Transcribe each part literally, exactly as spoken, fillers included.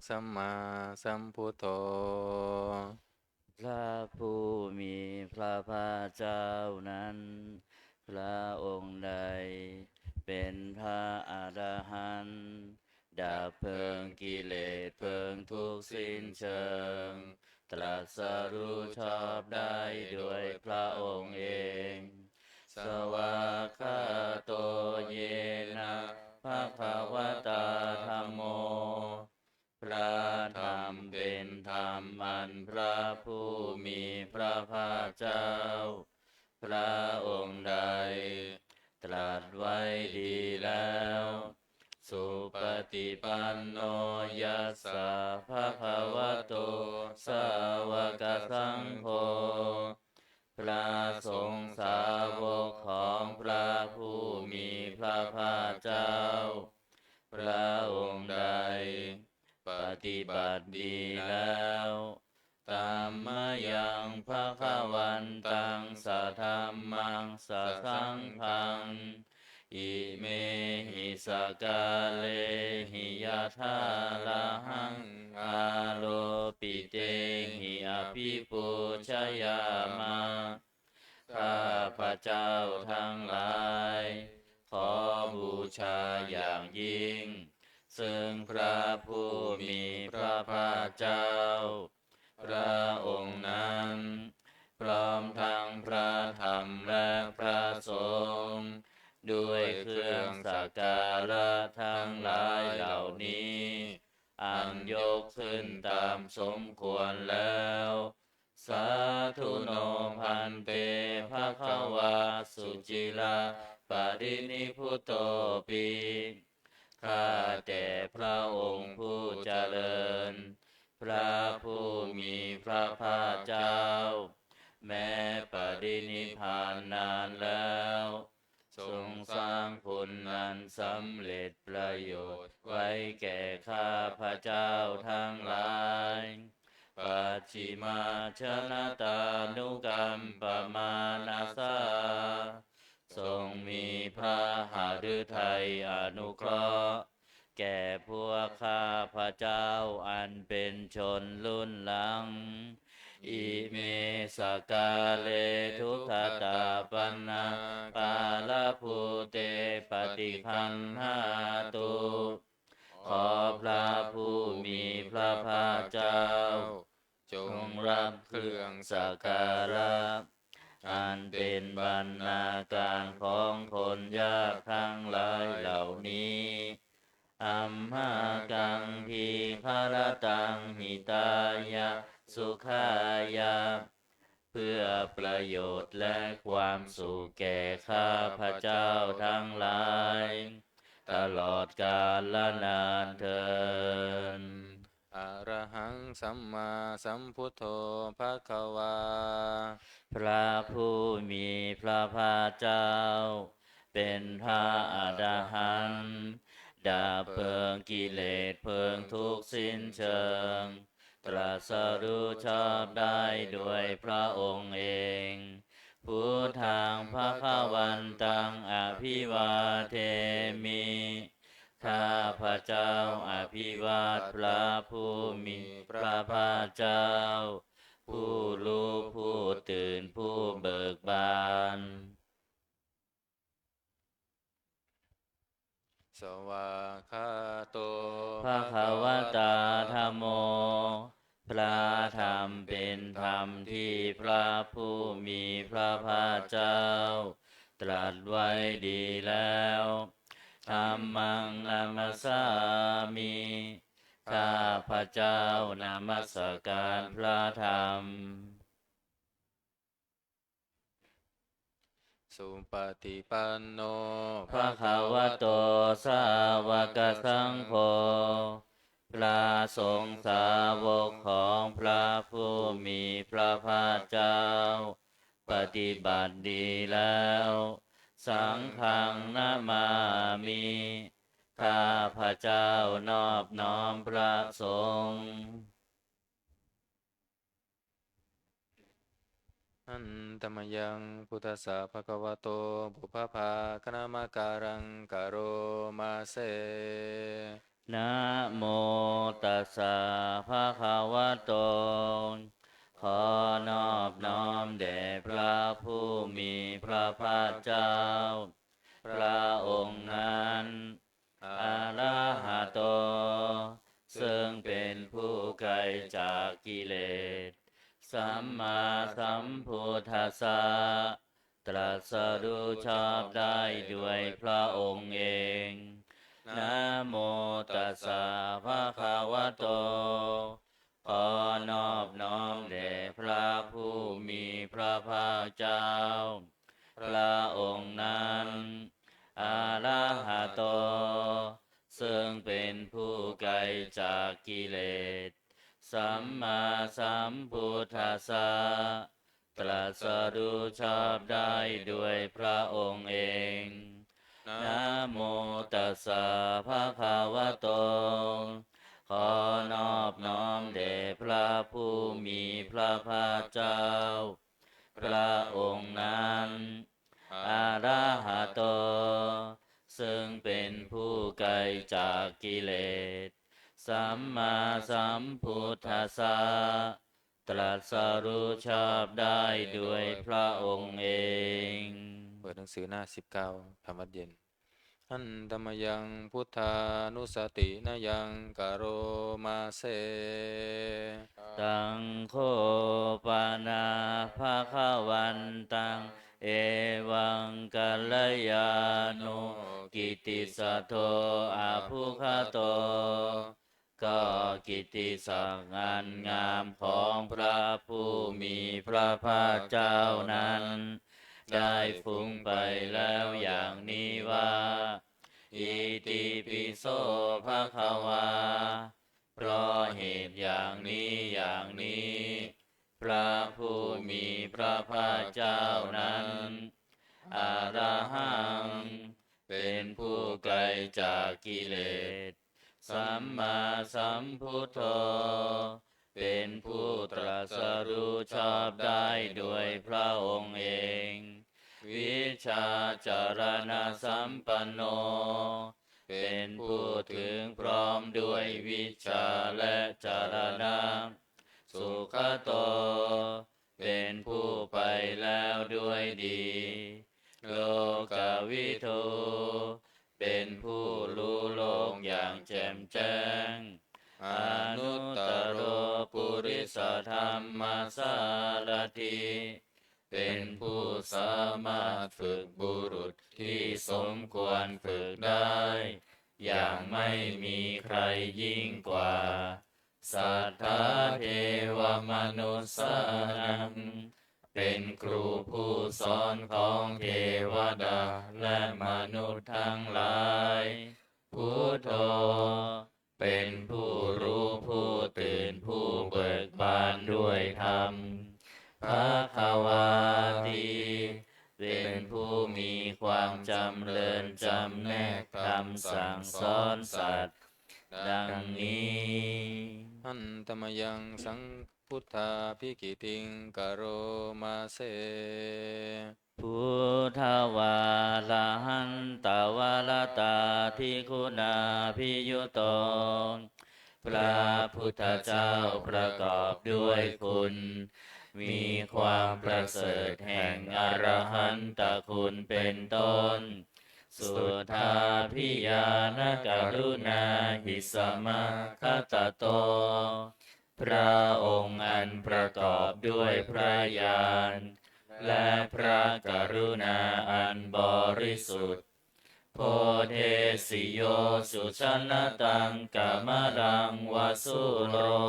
sammāsambuddho. พระผู้มีพระภาคเจ้านั้น พระองค์ใดเป็นพระอรหันต์ ดับเพลิงกิเลสเพลิงทุกข์สิ้นเชิง ตรัสรู้ชอบได้โดยพระองค์เอง Svākkhāto yena bhagavatā dhammo. พระธรรมเป็นธรรมอันพระผู้มีพระภาคเจ้า พระองค์ใดตรัสไว้ดีแล้ว Supaṭipanno yassa bhagavato sāvakasaṅgho. พระสงฆ์สาวกของพระผู้มีพระภาคเจ้า พระองค์ใดปฏิบัติดีแล้ว Tammayaṃ bhagavantaṃ sadhammaṃ sasaṅghaṃ. Imehi sakkārehi yathārahaṃ āropitehi abhipūjayāma. ข้าพเจ้าทั้งหลาย ขอบูชาอย่างยิ่ง ซึ่งพระผู้มีพระภาคเจ้า พระองค์นั้น พร้อมทั้งพระธรรมและพระสงฆ์ ด้วยเครื่องสักการะทั้งหลายเหล่านี้ อันยกขึ้นตามสมควรแล้ว Sādhu no bhante bhagavā suciraparinibbutopi. ข้าแต่พระองค์ผู้เจริญ พระผู้มีพระภาคเจ้า แม้ปรินิพพานนานแล้ว ทรงสร้างคุณอันสำเร็จประโยชน์ไว้แก่ข้าพเจ้าทั้งหลาย Pacchimājanatānukampamānasā. ทรงมีพระหฤทัยอนุเคราะห์ แก่พวกข้าพเจ้าอันเป็นชนรุ่นหลัง Ime sakkāre duggatapaṇṇā bārabhūte paṭiggaṇhātu. ขอพระผู้มีพระภาคเจ้า จงรับเครื่องสักการะ อันเป็นบรรณาการของคนยากทั้งหลายเหล่านี้ Amhākaṃ dīgharattaṃ hitāya sukhāya. เพื่อประโยชน์และความสุขแก่ข้าพเจ้าทั้งหลาย ตลอดกาลนานเทอญ Arahaṃ sammāsambuddho bhagavā. พระผู้มีพระภาคเจ้า เป็นพระอรหันต์ ดับเพลิงกิเลสเพลิงทุกข์สิ้นเชิง ตรัสรู้ชอบได้โดยพระองค์เอง Buddhaṃ bhagavantaṃ abhivādemi. ข้าพเจ้าอภิวาทพระผู้มีพระภาคเจ้า ผู้รู้ผู้ตื่นผู้เบิกบาน Svākkhāto bhagavatā dhammo. พระธรรมเป็นธรรมที่พระผู้มีพระภาคเจ้า ตรัสไว้ดีแล้ว Dhammaṃ namassāmi. ข้าพเจ้านมัสการพระธรรม Supaṭipanno bhagavato sāvakasaṅgho. พระสงฆ์สาวกของพระผู้มีพระภาคเจ้า ปฏิบัติดีแล้ว Saṅghaṃ namāmi. ข้าพเจ้านอบน้อมพระสงฆ์ Handa mayaṃ buddhassa bhagavato pubbabhāganamakāraṃ karoma se. Namo tassa bhagavato ขอนอบน้อมแด่พระผู้มีพระภาคเจ้า พระองค์นั้น arahato ซึ่งเป็นผู้ไกลจากกิเลส sammāsambuddhassa ตรัสรู้ชอบได้ด้วยพระองค์เอง namo tassa bhagavato ขอนอบน้อมแด่พระผู้มีพระภาคเจ้า พระองค์นั้น arahato ซึ่งเป็นผู้ไกลจากกิเลส sammāsambuddhassa ตรัสรู้ชอบได้ด้วยพระองค์เอง namo tassa bhagavato ขอนอบน้อมแด่พระผู้มีพระภาคเจ้า พระองค์นั้น arahato ซึ่งเป็นผู้ไกลจากกิเลส sammāsambuddhassa ตรัสรู้ชอบได้ด้วยพระองค์เอง เปิดหนังสือหน้าสิบเก้า ทำวัตรเย็น Handa mayaṃ buddhānussatinayaṃ karoma se. Taṃ kho pana bhagavantaṃ evaṃ kalyāṇo kittisaddo abbhuggato ก็กิตติศักดิ์อันงามของพระผู้มีพระภาคเจ้านั้น ได้ฟุ้งไปแล้วอย่างนี้ว่า itipi so bhagavā เพราะเหตุอย่างนี้อย่างนี้ พระผู้มีพระภาคเจ้านั้น arahaṃ เป็นผู้ไกลจากกิเลส sammāsambuddho เป็นผู้ตรัสรู้ชอบได้โดยพระองค์เอง vijjācaraṇasampanno เป็นผู้ถึงพร้อมด้วยวิชชาและจรณะ sugato เป็นผู้ไปแล้วด้วยดี lokavidū เป็นผู้รู้โลกอย่างแจ่มแจ้ง anuttaro purisadammasārathi เป็นผู้สามารถฝึกบุรุษที่สมควรฝึกได้ อย่างไม่มีใครยิ่งกว่า satthā devamanussānaṃ เป็นครูผู้สอนของเทวดาและมนุษย์ทั้งหลาย buddho เป็นผู้รู้ผู้ตื่นผู้เบิกบานด้วยธรรม bhagavāti เป็นผู้มีความจำเริญจำแนกคำสั่งสอนสัตว์ ดังนี้ Handa mayaṃ saṃ buddhābhigītiṃ karoma se. Buddhavārahantavaratādiguṇābhiyutto พระพุทธเจ้าประกอบด้วยคุณ มีความประเสริฐแห่งอรหันตคุณเป็นต้น suddhābhiñāṇakaruṇāhi samāgatatto พระองค์อันประกอบด้วยพระญาณ และพระกรุณาอันบริสุทธิ์ bodhesi yo sujanataṃ kamalaṃ va sūro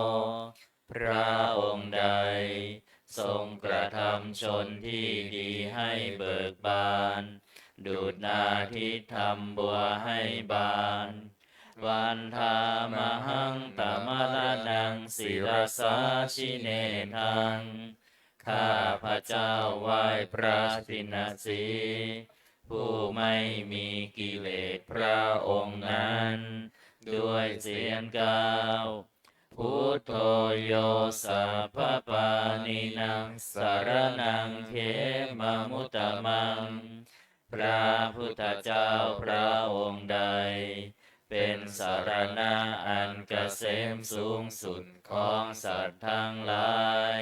พระองค์ใดทรงกระทำชนที่ดีให้เบิกบาน ดุจนาทิตย์ทำบัวให้บาน Vandāmahaṃ tamaraṇaṃ sirasā jinendaṃ ข้าพเจ้าไหว้พระชินสีห์ผู้ไม่มีกิเลสพระองค์นั้น ด้วยเสียงกล่าว Buddho yo sabbapāṇīnaṃ saraṇaṃ khemamuttamaṃ พระพุทธเจ้าพระองค์ใด เป็นสรณะอันเกษมสูงสุดของสัตว์ทั้งหลาย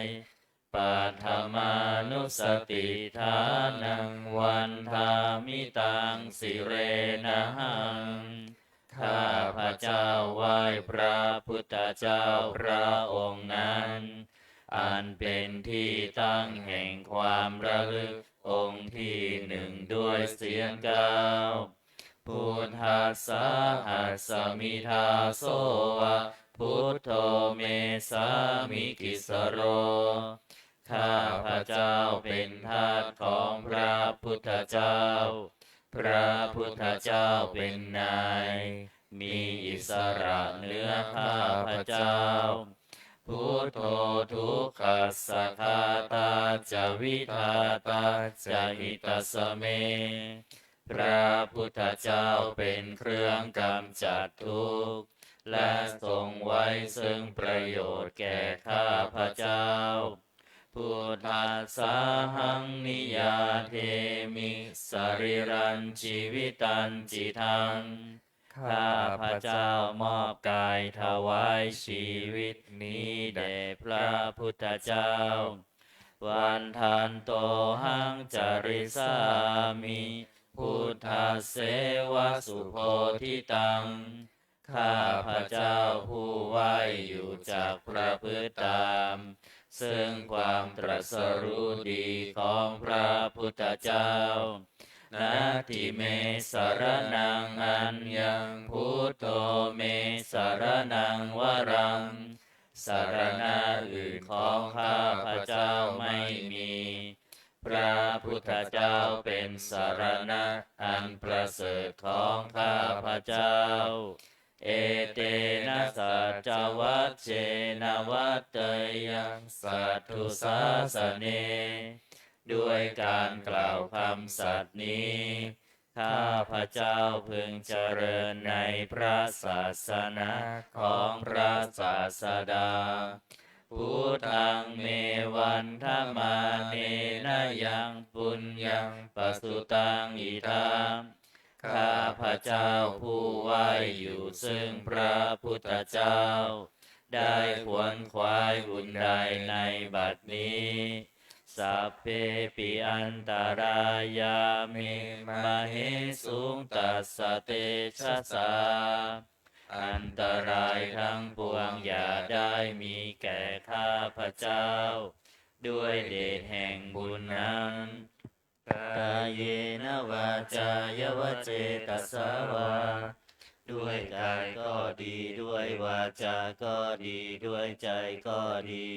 Paṭhamānussatiṭṭhānaṃ vandāmi taṃ sirenahaṃ. ข้าพเจ้าไหว้พระพุทธเจ้าพระองค์นั้น อันเป็นที่ตั้งแห่งความระลึกองค์ที่หนึ่งด้วยเสียงเก้า Buddhassāhasmi dāso va, buddho me sāmikissaro. ข้าพเจ้าเป็นทาสของพระพุทธเจ้า พระพุทธเจ้าเป็นนาย มีอิสระเหนือข้าพเจ้า Buddho dukkhassa ghātā ca vidhātā ca hitassa me. พระพุทธเจ้าเป็นเครื่องกำจัดทุกข์ และทรงไว้ซึ่งประโยชน์แก่ข้าพเจ้า Buddhassāhaṃ niyyādemi sarīrañjīvitañcidaṃ. ข้าพเจ้ามอบกายถวายชีวิตนี้แด่พระพุทธเจ้า Vandantohaṃ carissāmi buddhasseva subodhitaṃ. ข้าพเจ้าผู้ไหว้อยู่จักประพฤติตาม ซึ่งความตรัสรู้ดีของพระพุทธเจ้า Natthi me saraṇaṃ aññaṃ, buddho me saraṇaṃ varaṃ. สรณะอื่นของข้าพเจ้าไม่มี พระพุทธเจ้าเป็นสรณะอันประเสริฐของข้าพเจ้า Etena saccavajjena vaḍḍheyyaṃ satthu sāsane. ด้วยการกล่าวคำสัตย์นี้ ข้าพเจ้าพึงเจริญในพระศาสนาของพระศาสดา Buddhaṃ me vandamānena yaṃ puññaṃ pasutaṃ idha. ข้าพเจ้าผู้ไหว้อยู่ซึ่งพระพุทธเจ้า ได้ขวนขวายบุญใดในบัดนี้ Sabbepi antarāyā me māhesuṃ tassa tejasā. อันตรายทั้งปวงอย่าได้มีแก่ข้าพเจ้า ด้วยเดชแห่งบุญนั้น Kāyena vācāya va cetasā vā. ด้วยกายก็ดี ด้วยวาจาก็ดี ด้วยใจก็ดี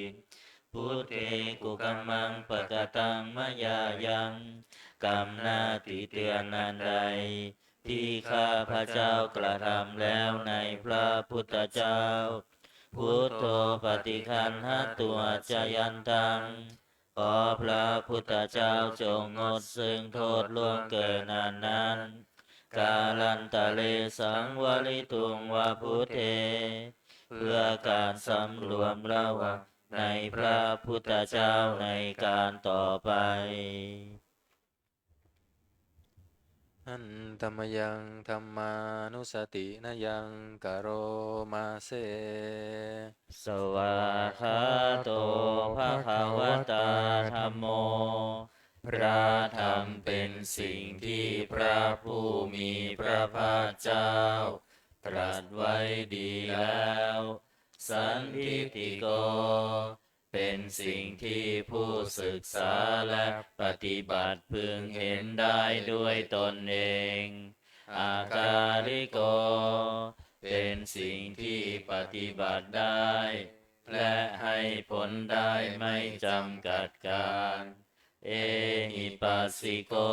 Buddhe kukammaṃ pakataṃ mayā yaṃ. กรรมหน้าติเตียนอันใด ที่ข้าพเจ้ากระทำแล้วในพระพุทธเจ้า Buddho paṭiggaṇhatu accayantaṃ. ขอพระพุทธเจ้าจงงดซึ่งโทษล่วงเกินอันนั้น Kālantare saṃvarituṃ va buddhe. เพื่อการสำรวมระวังในพระพุทธเจ้าในการต่อไป Handa mayaṃ dhammānussatinayaṃ karoma se. Svākkhāto bhagavatā dhammo. พระธรรมเป็นสิ่งที่พระผู้มีพระภาคเจ้าตรัสไว้ดีแล้ว Sandiṭṭhiko. เป็นสิ่งที่ผู้ศึกษาและปฏิบัติพึงเห็นได้ด้วยตนเอง Akāliko. เป็นสิ่งที่ปฏิบัติได้ และให้ผลได้ไม่จำกัดกาล Ehipassiko.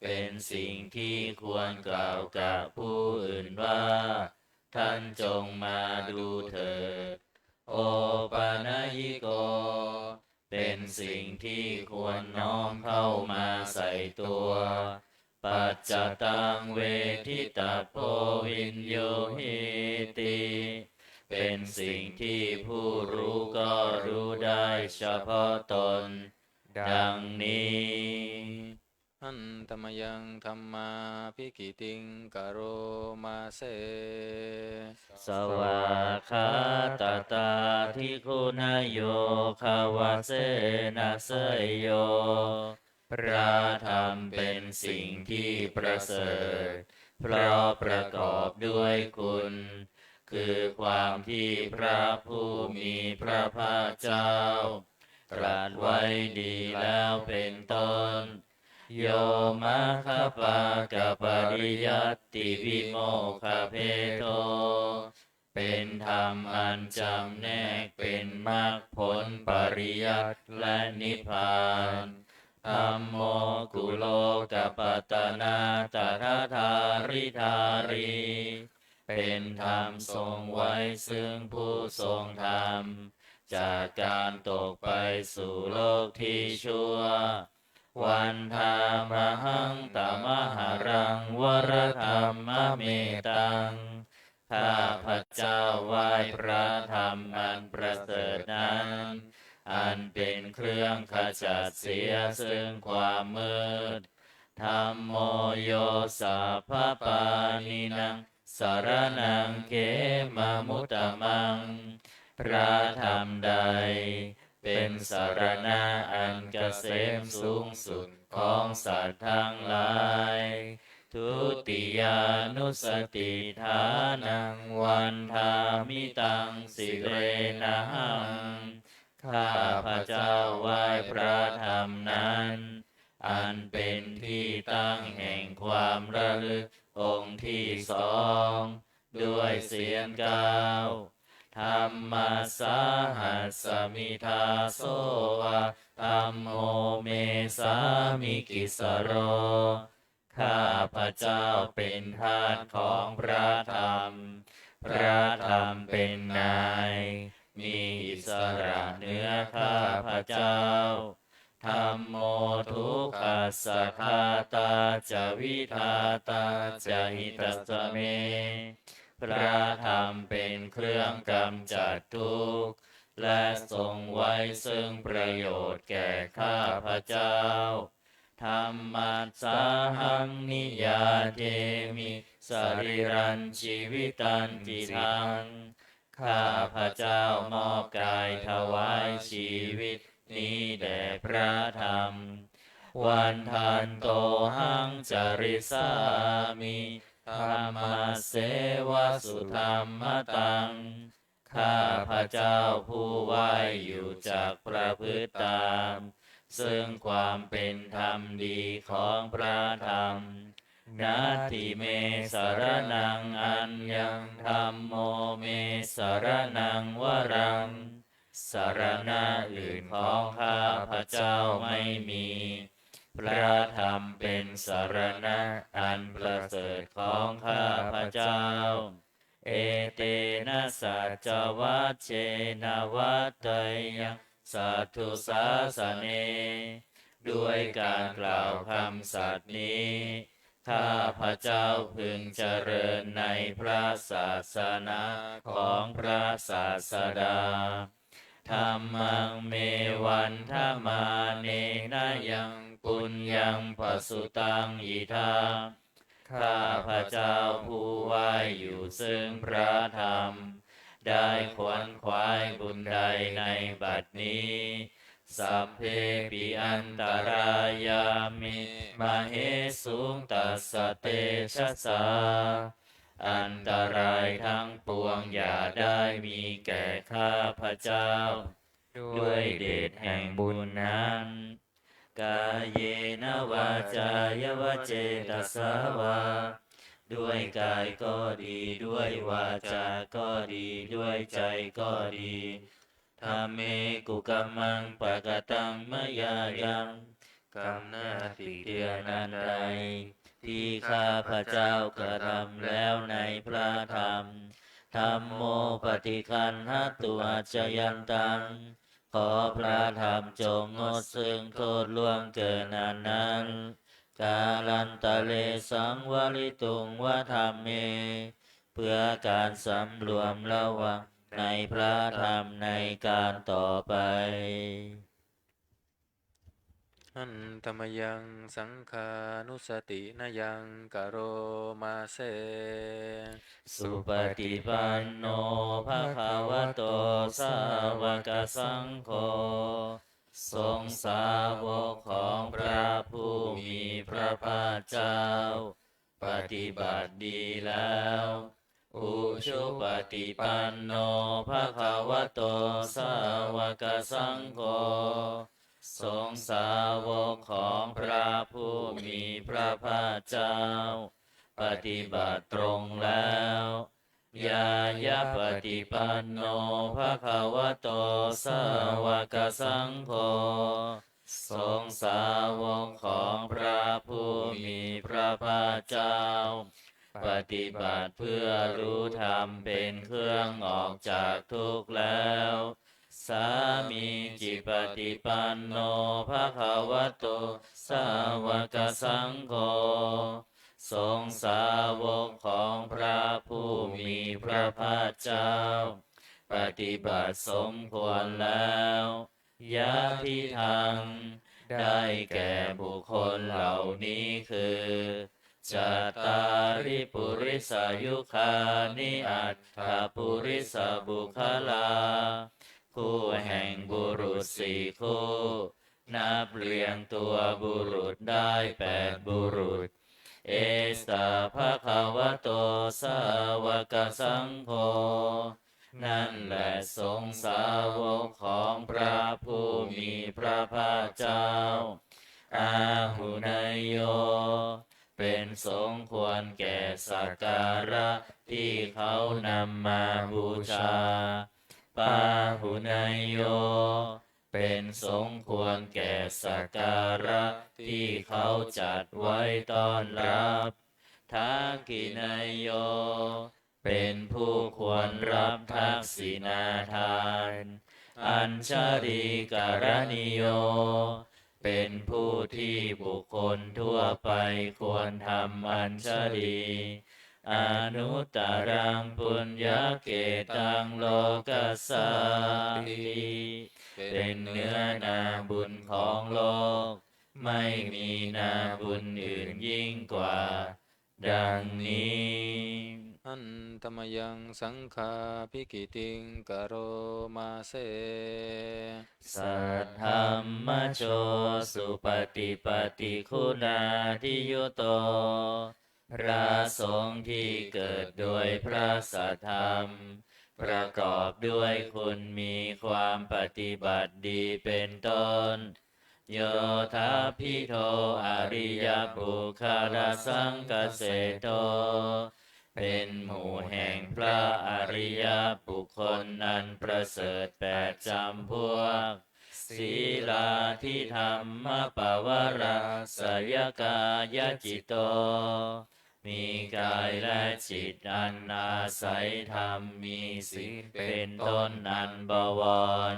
เป็นสิ่งที่ควรกล่าวกับผู้อื่นว่า ท่านจงมาดูเถิด Opanayiko. เป็นสิ่งที่ควรน้อมเข้ามาใส่ตัว Paccattaṃ veditabbo viññūhīti. เป็นสิ่งที่ผู้รู้ก็รู้ได้เฉพาะตน ดังนี้ Handa mayaṃ dhammābhigītiṃ karoma se. Svākkhātatādiguṇayogavasena seyyo. พระธรรมเป็นสิ่งที่ประเสริฐ เพราะประกอบด้วยคุณ คือความที่พระผู้มีพระภาคเจ้า ตรัสไว้ดีแล้วเป็นต้น Yo maggaphagapariyattidimokkhaphedo. เป็นธรรมอันจำแนกเป็นมรรคผลปริยัติและนิพพาน Dhammo kulokapatanā tadadhāridhārī. เป็นธรรมทรงไว้ซึ่งผู้ทรงธรรม จากการตกไปสู่โลกที่ชั่ว Vandāmahaṃ tamaharaṃ varadhammametaṃ. ข้าพเจ้าไหว้พระธรรมอันประเสริฐนั้น อันเป็นเครื่องขจัดเสียซึ่งความมืด Dhammo yo sabbapāṇīnaṃ saraṇaṃ khemamuttamaṃ. พระธรรมใด เป็นสรณะอันเกษมสูงสุดของสัตว์ทั้งหลาย Dutiyānussatiṭṭhānaṃ vandāmi taṃ sirenahaṃ. ข้าพเจ้าไหว้พระธรรมนั้น อันเป็นที่ตั้งแห่งความระลึกองค์ที่สอง ด้วยเสียงกล่าว Dhammassāhasmi dāso va dhammo me sāmikissaro. ข้าพเจ้าเป็นทาสของพระธรรม พระธรรมเป็นนาย มีอิสระเหนือข้าพเจ้า Dhammo dukkhassa ghātā ca vidhātā ca hitassa me. พระธรรมเป็นเครื่องกำจัดทุกข์ และทรงไว้ซึ่งประโยชน์แก่ข้าพเจ้า Dhammassāhaṃ niyyādemi sarīrañjīvitañcidaṃ. ข้าพเจ้ามอบกายถวายชีวิตนี้แด่พระธรรม Vandantohaṃ carissāmi dhammasseva sudhammataṃ. ข้าพเจ้าผู้ไหว้อยู่จักประพฤติตาม ซึ่งความเป็นธรรมดีของพระธรรม Natthi me saraṇaṃ aññaṃ dhammo me saraṇaṃ varaṃ. สรณะอื่นของข้าพเจ้าไม่มี พระธรรมเป็นสรณะอันประเสริฐของข้าพเจ้า Etena saccavajjena vaḍḍheyyaṃ satthu sāsane. ด้วยการกล่าวคำสัตย์นี้ ข้าพเจ้าพึงเจริญในพระศาสนาของพระศาสดา Dhammaṃ me vandamānena yaṃ puññaṃ pasutaṃ idha. ข้าพเจ้าผู้ไหว้อยู่ซึ่งพระธรรม ได้ขวนขวายบุญใดในบัดนี้ Sabbepi antarāyā me māhesuṃ tassa tejasā. อันตรายทั้งปวงอย่าได้มีแก่ข้าพเจ้า ด้วยเดชแห่งบุญนั้น Kāyena vācāya va cetasā vā. ด้วยกายก็ดี ด้วยวาจาก็ดี ด้วยใจก็ดี Dhamme kukammaṃ pakataṃ mayā yaṃ. กรรมหน้าติเตียนอันใด ที่ข้าพเจ้ากระทำแล้วในพระธรรม Dhammo paṭiggaṇhatu accayantaṃ. ขอพระธรรมจงงดซึ่งโทษล่วงเกินอันนั้น Kālantare saṃvarituṃ va dhamme. เพื่อการสำรวมระวังในพระธรรมในการต่อไป Handa mayaṃ saṅghānussatinayaṃ karoma se. Supaṭipanno bhagavato sāvakasaṅgho. ทรงสาวกของพระผู้มีพระภาคเจ้า ปฏิบัติดีแล้ว Ujupaṭipanno bhagavato sāvakasaṅgho. ทรงสาวกของพระผู้มีพระภาคเจ้า ปฏิบัติตรงแล้ว Ñāyapaṭipanno bhagavato sāvakasaṅgho. ทรงสาวกของพระผู้มีพระภาคเจ้า ปฏิบัติเพื่อรู้ธรรมเป็นเครื่องออกจากทุกข์แล้ว Sāmīcipaṭipanno bhagavato sāvakasaṅgho. ทรงสาวกของพระผู้มีพระภาคเจ้า ปฏิบัติสมควรแล้ว Yadidaṃ ได้แก่บุคคลเหล่านี้คือ Cattāri purisayugāni aṭṭha purisapuggalā. คู่แห่งบุรุษสี่คู่ นับเรียงตัวบุรุษได้แปดบุรุษ Esa bhagavato sāvakasaṅgho. นั่นแหละสงฆ์สาวกของพระผู้มีพระภาคเจ้า Āhuneyyo เป็นสงฆ์ควรแก่สักการะที่เขานำมาบูชา Pāhuneyyo เป็นสงฆ์ควรแก่สักการะที่เขาจัดไว้ต้อนรับ Dakkhiṇeyyo เป็นผู้ควรรับทักษิณาทาน Añjalikaraṇīyo เป็นผู้ที่บุคคลทั่วไปควรทำอัญชลี Anuttaraṃ puññakkhettaṃ lokassāti เป็นเนื้อนาบุญของโลก ไม่มีนาบุญอื่นยิ่งกว่า ดังนี้ Handa mayaṃ saṅghābhigītiṃ karoma se. Saddhammajo supaṭipattiguṇādiyutto พระสงฆ์ที่เกิดโดยพระสัทธรรม ประกอบด้วยคุณมีความปฏิบัติดีเป็นต้น Yodābhido ariyapuggalasaṅghaseṭṭho เป็นหมู่แห่งพระอริยบุคคลอันประเสริฐแปดจำพวก Sīlādidhammapavarāsayakāyacitto มีกายและจิตอันอาศัยธรรม มีศีลเป็นต้นอันบวร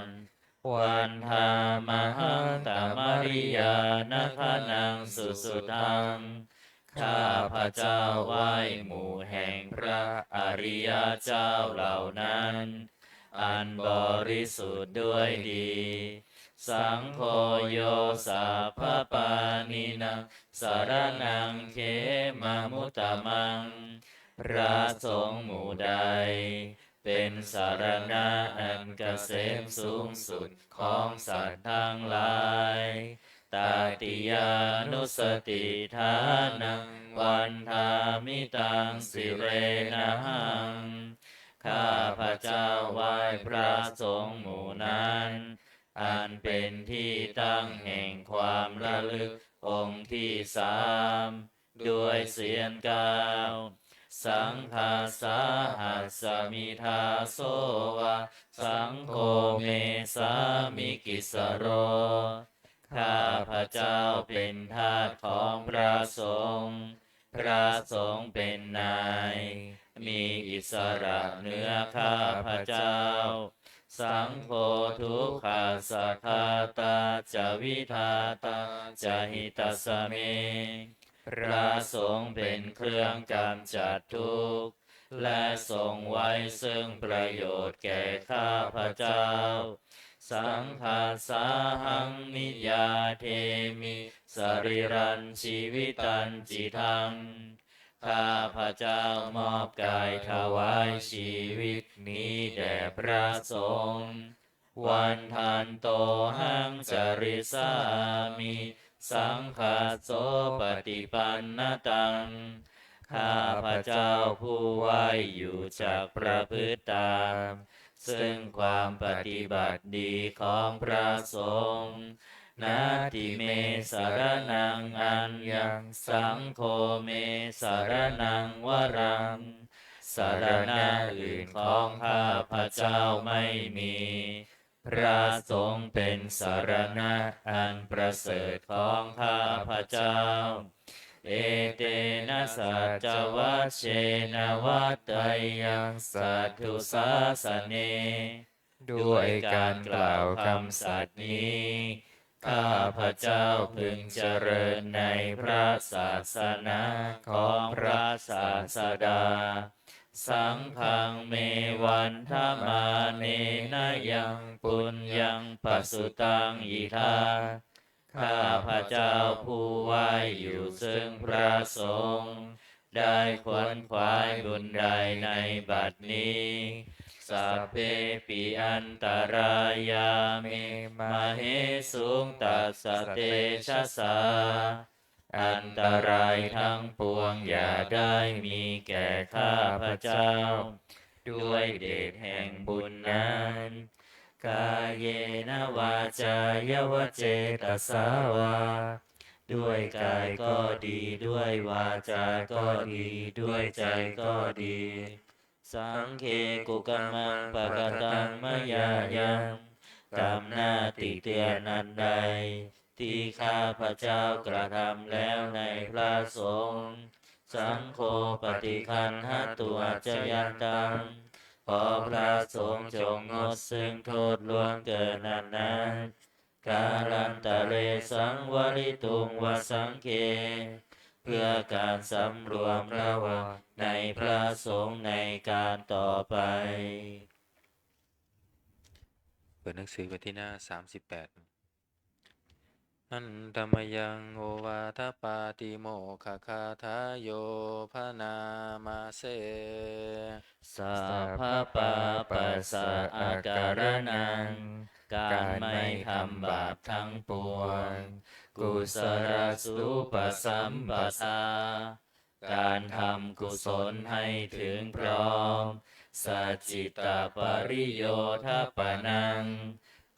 Vandāmahaṃ tamariyanagaṇaṃ susuddhaṃ ข้าพเจ้าไหว้หมู่แห่งพระอริยเจ้าเหล่านั้น อันบริสุทธิ์ด้วยดี Saṅgho yo sabbapāṇīnaṃ saraṇaṃ khemamuttamaṃ พระสงฆ์หมู่ใด เป็นสรณะอันเกษมสูงสุดของสัตว์ทั้งหลาย Tatiyānussatiṭṭhānaṃ vandāmi taṃ sirenahaṃ ข้าพเจ้าไหว้พระสงฆ์หมู่นั้น อันเป็นที่ตั้งแห่งความระลึกองค์ที่สาม ด้วยเสียงกล่าว Saṅghassa hasmi dāso va, saṅgho me sāmikissaro ข้าพเจ้าเป็นทาสของพระสงฆ์ พระสงฆ์เป็นนาย มีอิสระเหนือข้าพเจ้า Saṅgho dukkhassa ghātā ca vidhātā ca hitassa me พระสงฆ์เป็นเครื่องกำจัดทุกข์ และทรงไว้ซึ่งประโยชน์แก่ข้าพเจ้า Saṅghassāhaṃ niyyādemi sarīrañjīvitañcidaṃ. ข้าพเจ้ามอบกายถวายชีวิตนี้แด่พระสงฆ์ Vandantohaṃ carissāmi saṅghassopaṭipannataṃ. ข้าพเจ้าผู้ไหว้อยู่จักประพฤติตาม ซึ่งความปฏิบัติดีของพระสงฆ์ Natthi me saraṇaṃ aññaṃ saṅgho me saraṇaṃ varaṃ. สรณะอื่นของข้าพเจ้าไม่มี พระสงฆ์เป็นสรณะอันประเสริฐของข้าพเจ้า Etena saccavajjena vaḍḍheyyaṃ satthu sāsane. ด้วยการกล่าวคำสัตย์นี้ ข้าพเจ้าพึงเจริญในพระศาสนาของพระศาสดา Saṅghaṃ me vandamānena yaṃ puññaṃ pasutaṃ idha. ข้าพเจ้าผู้ไหว้อยู่ซึ่งพระสงฆ์ ได้ขวนขวายบุญใดในบัดนี้ Sabbepi antarāyā me māhesuṃ tassa tejasā. อันตรายทั้งปวงอย่าได้มีแก่ข้าพเจ้า ด้วยเดชแห่งบุญนั้น Kāyena vācāya va cetasā vā. ด้วยกายก็ดี ด้วยวาจาก็ดี ด้วยใจก็ดี Saṅghe kukammaṃ pakataṃ mayā yaṃ. กรรมหน้าติเตียนอันใด ที่ข้าพเจ้ากระทำแล้วในพระสงฆ์ Saṅgho paṭiggaṇhatu accayantaṃ. ขอพระสงฆ์จงงดซึ่งโทษล่วงเกินอันนั้น Kālantare saṃvarituṃ va saṅghe. เพื่อการสำรวมระวังในพระสงฆ์ในการต่อไป เปิดหนังสือไปที่หน้าสามสิบแปด Handa mayaṃ ovādapātimokkhagāthāyo bhaṇāma se. Sabbapāpassa akaraṇaṃ. การไม่ทำบาปทั้งปวง Kusalasu upasampadāya. การทำกุศลให้ถึงพร้อม Sacittapariyoṭhapanaṃ.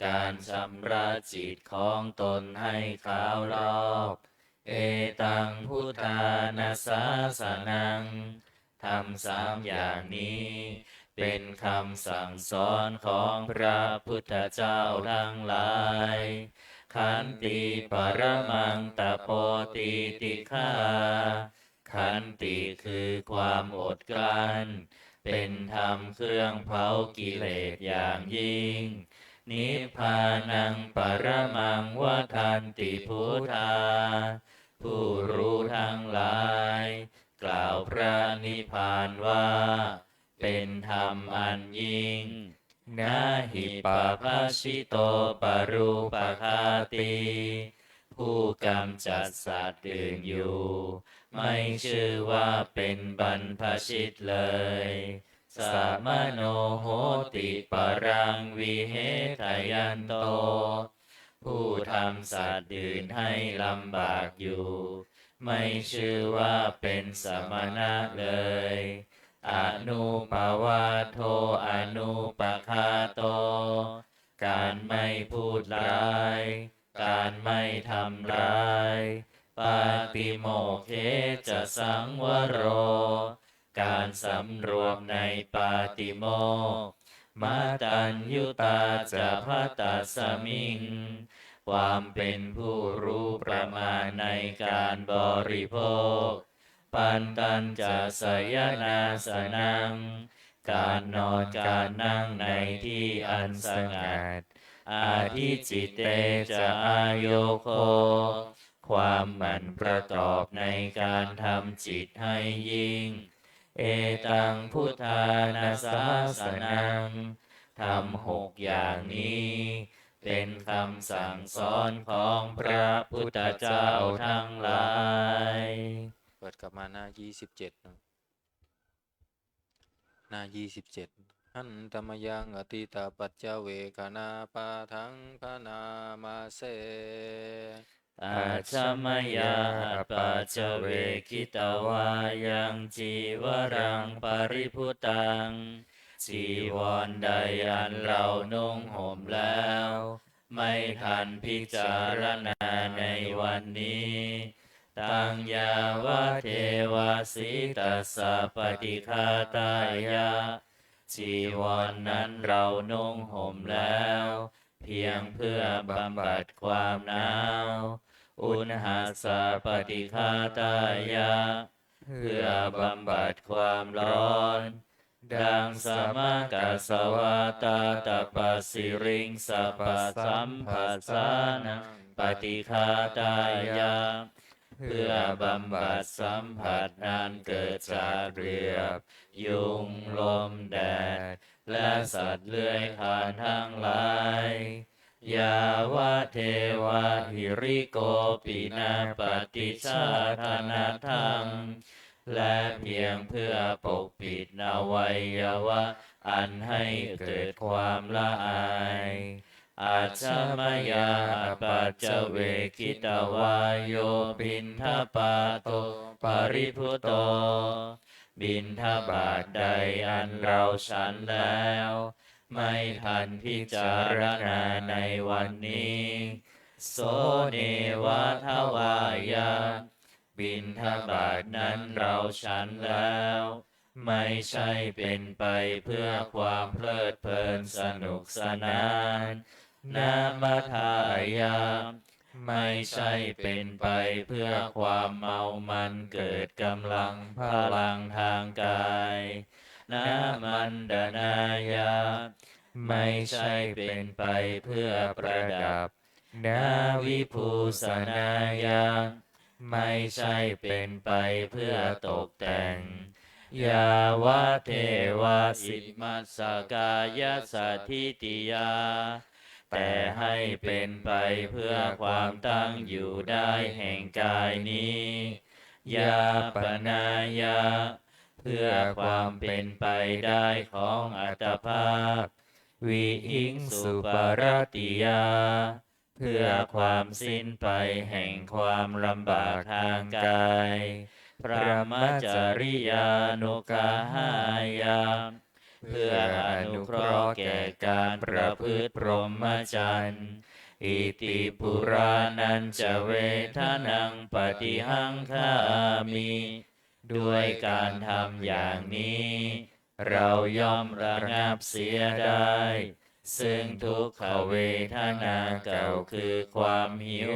การชำระจิตของตนให้ขาวรอบ Etaṃ buddhāna sāsanaṃ. ธรรมสามอย่างนี้ เป็นคำสั่งสอนของพระพุทธเจ้าทั้งหลาย Khanti paramaṃ tapo titikkhā. ขันติคือความอดกลั้น เป็นธรรมเครื่องเผากิเลสอย่างยิ่ง Nibbānaṃ paramaṃ vadanti buddhā. ผู้รู้ทั้งหลาย กล่าวพระนิพพานว่า เป็นธรรมอันยิ่ง Na hi pabbajito parūpaghātī. ผู้กำจัดสัตว์อื่นอยู่ ไม่ชื่อว่าเป็นบรรพชิตเลย Samano hoti paraṃ vihetayanto. ผู้ทำสัตว์อื่นให้ลำบากอยู่ ไม่ชื่อว่าเป็นสมณะเลย Anuppavādo anupaghāto. การไม่พูดร้าย การไม่ทำร้าย Pātimokkhe ca saṃvaro. การสำรวมในปาติโมกข์ Mataññutā ca bhattasmiṃ. ความเป็นผู้รู้ประมาณในการบริโภค Pantañca sayanāsanaṃ. การนอนการนั่งในที่อันสงัด Adhicitte ca āyogo. ความหมั่นประกอบในการทำจิตให้ยิ่ง Etaṃ buddhāna sāsanaṃ. ธรรมหกอย่างนี้ เป็นคำสั่งสอนของพระพุทธเจ้าทั้งหลาย เปิดกลับมาหน้ายี่สิบเจ็ดนะ หน้ายี่สิบเจ็ด Handa mayaṃ atītapaccavekkhaṇapāṭhaṃ bhaṇāma se. Ajja mayā apaccavekkhitvā yaṃ cīvaraṃ paribhuttaṃ. จีวรใดอันเรานุ่งห่มแล้ว ไม่ทันพิจารณาในวันนี้ Taṃ yāvadeva sītassa paṭighātāya. จีวรนั้นเรานุ่งห่มแล้ว เพียงเพื่อบำบัดความหนาว Uṇhassa paṭighātāya. เพื่อบำบัดความร้อน Daṃsa makasavātātapasiriṃsapasamphassānaṃ paṭighātāya. เพื่อบำบัดสัมผัสนั้นเกิดจากเหลือบ ยุง ลม แดด และสัตว์เลื้อยคลานทั้งหลาย Yāvadeva hirikopinapaṭicchādanatthaṃ. และเพียงเพื่อปกปิดอวัยวะอันให้เกิดความละอาย Ajja mayā apaccavekkhitvā yo piṇḍapāto paribhutto. บิณฑบาตใดอันเราฉันแล้ว ไม่ทันพิจารณาในวันนี้ So neva davāya. บิณฑบาตนั้นเราฉันแล้ว ไม่ใช่เป็นไปเพื่อความเพลิดเพลินสนุกสนาน Na madāya. ไม่ใช่เป็นไปเพื่อความเมามันเกิดกำลังพลังทางกาย Na maṇḍanāya. ไม่ใช่เป็นไปเพื่อประดับ Na vibhūsanāya. ไม่ใช่เป็นไปเพื่อตกแต่ง Yāvadeva imassa kāyassa ṭhitiyā. แต่ให้เป็นไปเพื่อความตั้งอยู่ได้แห่งกายนี้ Yāpanāya. เพื่อความเป็นไปได้ของอัตภาพ Vihiṃsuparatiyā. เพื่อความสิ้นไปแห่งความลำบากทางกาย Brahmacariyānuggahāya. เพื่ออนุเคราะห์แก่การประพฤติพรหมจรรย์ Iti purāṇañca vedanaṃ paṭihaṅkhāmi. ด้วยการทำอย่างนี้ เราย่อมระงับเสียได้ ซึ่งทุกขเวทนาเก่าคือความหิว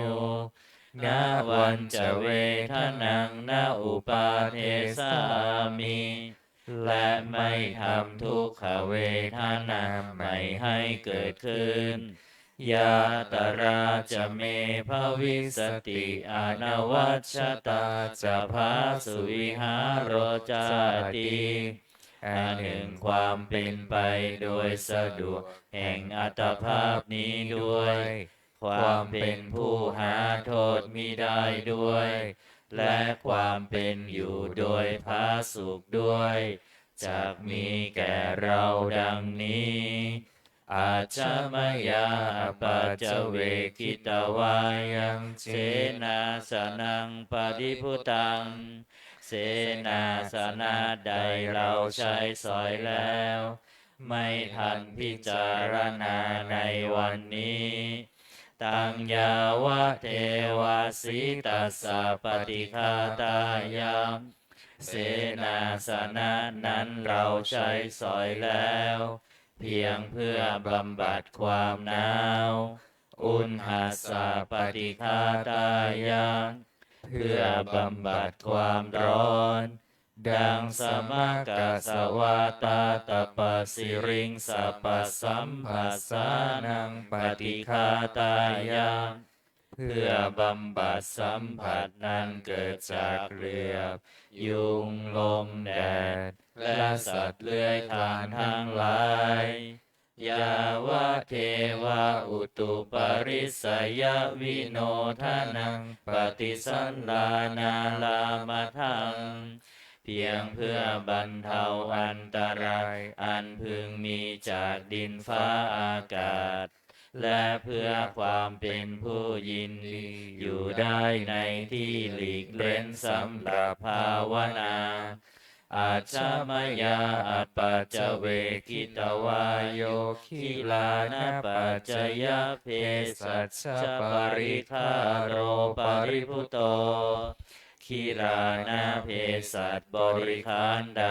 Navañca vedanaṃ na uppādessāmi. และไม่ทำทุกขเวทนาใหม่ให้เกิดขึ้น Yātrā ca me bhavissati anavajjatā ca phāsuvihāro cāti. อันหนึ่งความเป็นไปโดยสะดวกแห่งอัตภาพนี้ด้วย ความเป็นผู้หาโทษมิได้ด้วย และความเป็นอยู่โดยผาสุกด้วย จักมีแก่เราดังนี้ Ajja mayā apaccavekkhitvā yaṃ senāsanaṃ paribhuttaṃ. เสนาสนะใดเราใช้สอยแล้ว ไม่ทันพิจารณาในวันนี้ Taṃ yāvadeva sītassa paṭighātāya. เสนาสนะนั้นเราใช้สอยแล้ว เพียงเพื่อบำบัดความหนาว Uṇhassa paṭighātāya. เพื่อบำบัดความร้อน Daṃsa makasavātātapasiriṃsapasamphassānaṃ paṭighātāya. เพื่อบำบัดสัมผัสนั้นเกิดจากเหลือบ ยุง ลม แดด และสัตว์เลื้อยคลานทั้งหลาย yāvadeva utuparissayavinodanaṃ paṭisallānārāmatthaṃ, เพียงเพื่อบรรเทาอันตรายอันพึงมีจากดินฟ้าอากาศ และเพื่อความเป็นผู้ยินดีอยู่ได้ในที่หลีกเล่นสำหรับภาวนา Ajja mayā apaccavekkhitvā yo gilānapaccayabhesajjaparikkhāro paribhuto, กิลานะเภสัชบริขารใด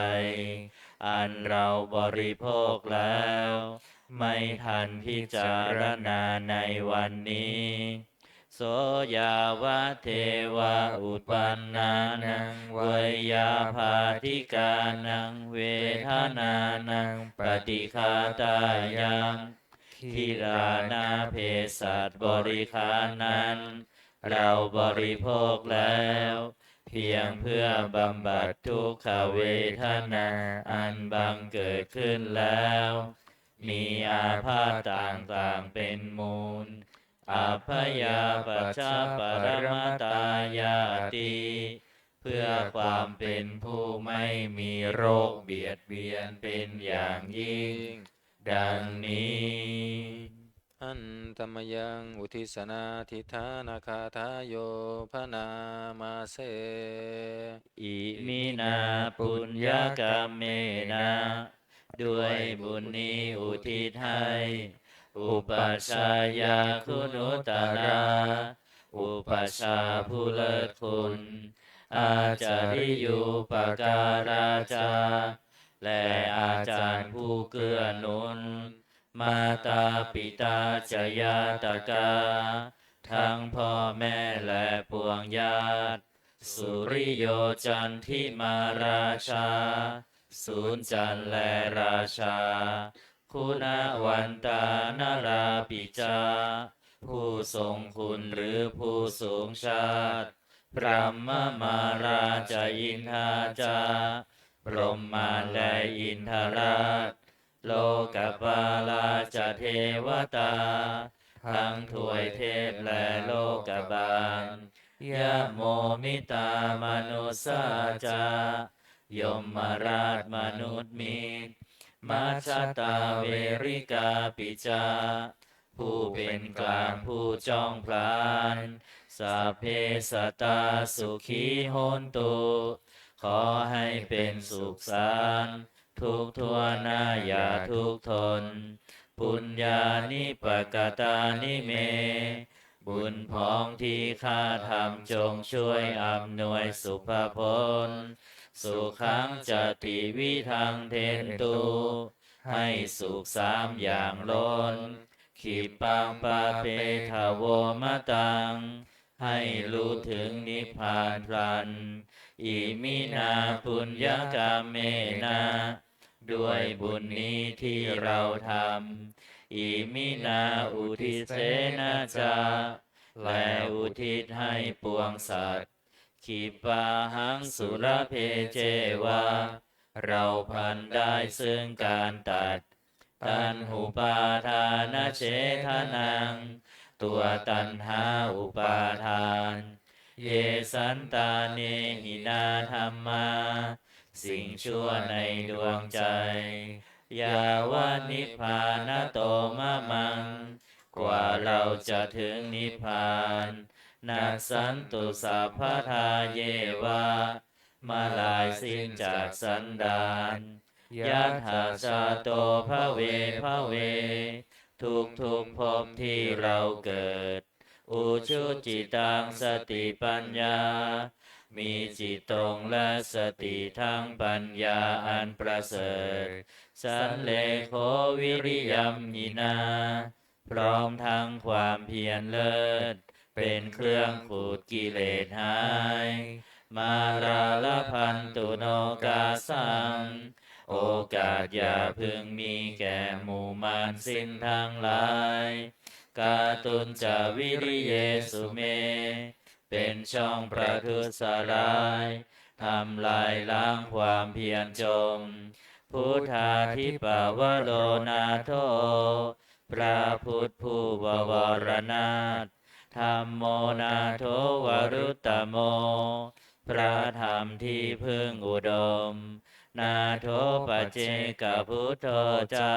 อันเราบริโภคแล้ว ไม่ทันพิจารณาในวันนี้ So yāvadeva uppannānaṃ veyyābādhikānaṃ vedanānaṃ paṭighātāya, กิลานะเภสัชบริขารนั้น เราบริโภคแล้ว เพียงเพื่อบำบัดทุกขเวทนาอันบังเกิดขึ้นแล้ว มีอาพาธต่างๆเป็นมูล abyāpajjhaparamatāyāti, เพื่อความเป็นผู้ไม่มีโรคเบียดเบียนเป็นอย่างยิ่ง ดังนี้ Handa mayaṃ uddissanādhiṭṭhānagāthāyo bhaṇāma se. Iminā puññakammena, ด้วยบุญนี้อุทิศให้ upajjhāyā guṇuttarā, อุปัชฌาย์ผู้เลิศคุณ ācariyūpakārā ca, และอาจารย์ผู้เกื้อหนุน mātā pitā ca ñātakā, ทั้งพ่อแม่และปวงญาติ suriyo candimā rājā, ศูนย์จันทร์และราชา guṇavantā narāpi ca, ผู้ทรงคุณหรือผู้สูงชาติ brahmamārā ca indā ca, พรหมมารและอินทราช lokapālā ca devatā, ทั้งทวยเทพและโลกบาล yamo mittā manussā ca, ยมราชมนุษย์มิตร majjhattā verikāpi ca, ผู้เป็นกลางผู้จ้องผลาญ sabbe sattā sukhī hontu, ขอให้เป็นสุขสันต์ ทุกทั่วหน้าอย่าทุกข์ทน puññāni pakatāni me, บุญพองที่ข้าทำจงช่วยอำนวยสุภผล sukhaṃ ca tividhaṃ dentu, ให้สุขสามอย่างล้น khippaṃ pāpetha vo mataṃ, ให้รู้ถึงนิพพานพลัน iminā puññakammena, ด้วยบุญนี้ที่เราทำ iminā uddissena ca, และอุทิศให้ปวงสัตว์ khippāhaṃ sulabhe ceva, เราพลันได้ซึ่งการตัด taṇhupādānachedanaṃ, ตัวตัณหาอุปาทาน ye santāne hinā dhammā, สิ่งชั่วในดวงใจ yāvanibbānato mamaṃ, กว่าเราจะถึงนิพพาน nassantu sabbadā yeva, เมื่อลายสิ้นจากสันดาน yattha jāto bhave bhave, ทุกๆภพที่เราเกิด ujucittaṃ satipaññā, มีจิตตรงและสติทั้งปัญญาอันประเสริฐ sallekho viriyaṃ hinā, พร้อมทั้งความเพียรเลิศ เป็นเครื่องขูดกิเลสหาย mārā labhantu nokāsaṃ, โอกาสอย่าพึงมีแก่หมู่มารสิ้นทั้งหลาย kātuñca viriyesu me, เป็นช่องประทุษร้าย ทำลายล้างความเพียรจม Buddhādhipavaro nātho พระพุทธผู้บวรนาถ Dhammo nātho varuttamo พระธรรมที่พึ่งอุดม Nātho paccekabuddho ca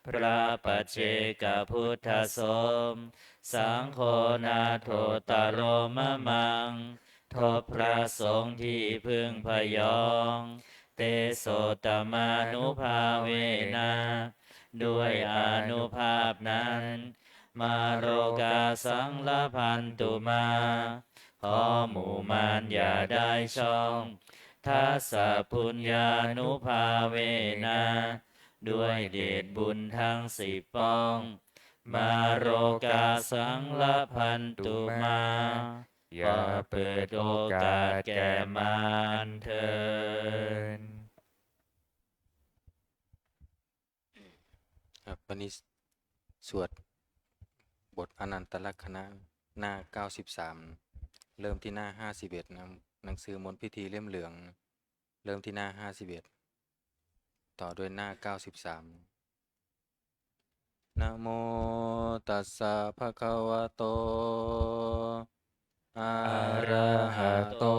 พระปัจเจกพุทธสม Saṅgho nāthottaro mamaṃ ทบพระสงฆ์ที่พึ่งพยอง Tesottamānubhāvena ด้วยอานุภาพนั้น Mārokāsaṃ labhantu mā ขอหมู่มารอย่าได้ช่อง Dasapuññānubhāvena ด้วยเดชบุญทั้งสิบป้อง Mārokāsaṃ labhantu mā อย่าเปิดโอกาสแก่มารเถิด ครับ วันนี้สวดบทอนันตลักขณะ หน้าเก้าสิบสาม เริ่มที่หน้าห้าสิบเอ็ด นะ หนังสือมนต์พิธีเล่มเหลือง เริ่มที่หน้าห้าสิบเอ็ด ต่อด้วยหน้าเก้าสิบสาม Namo tassa bhagavato arahato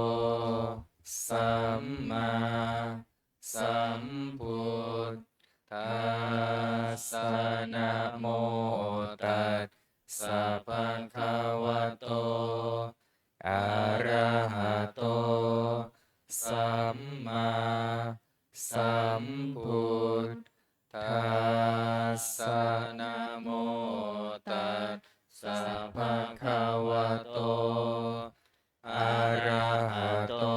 sammāsambuddhassa. Namo tassa bhagavato arahato sammāsambuddhassa. Namo tassa bhagavato arahato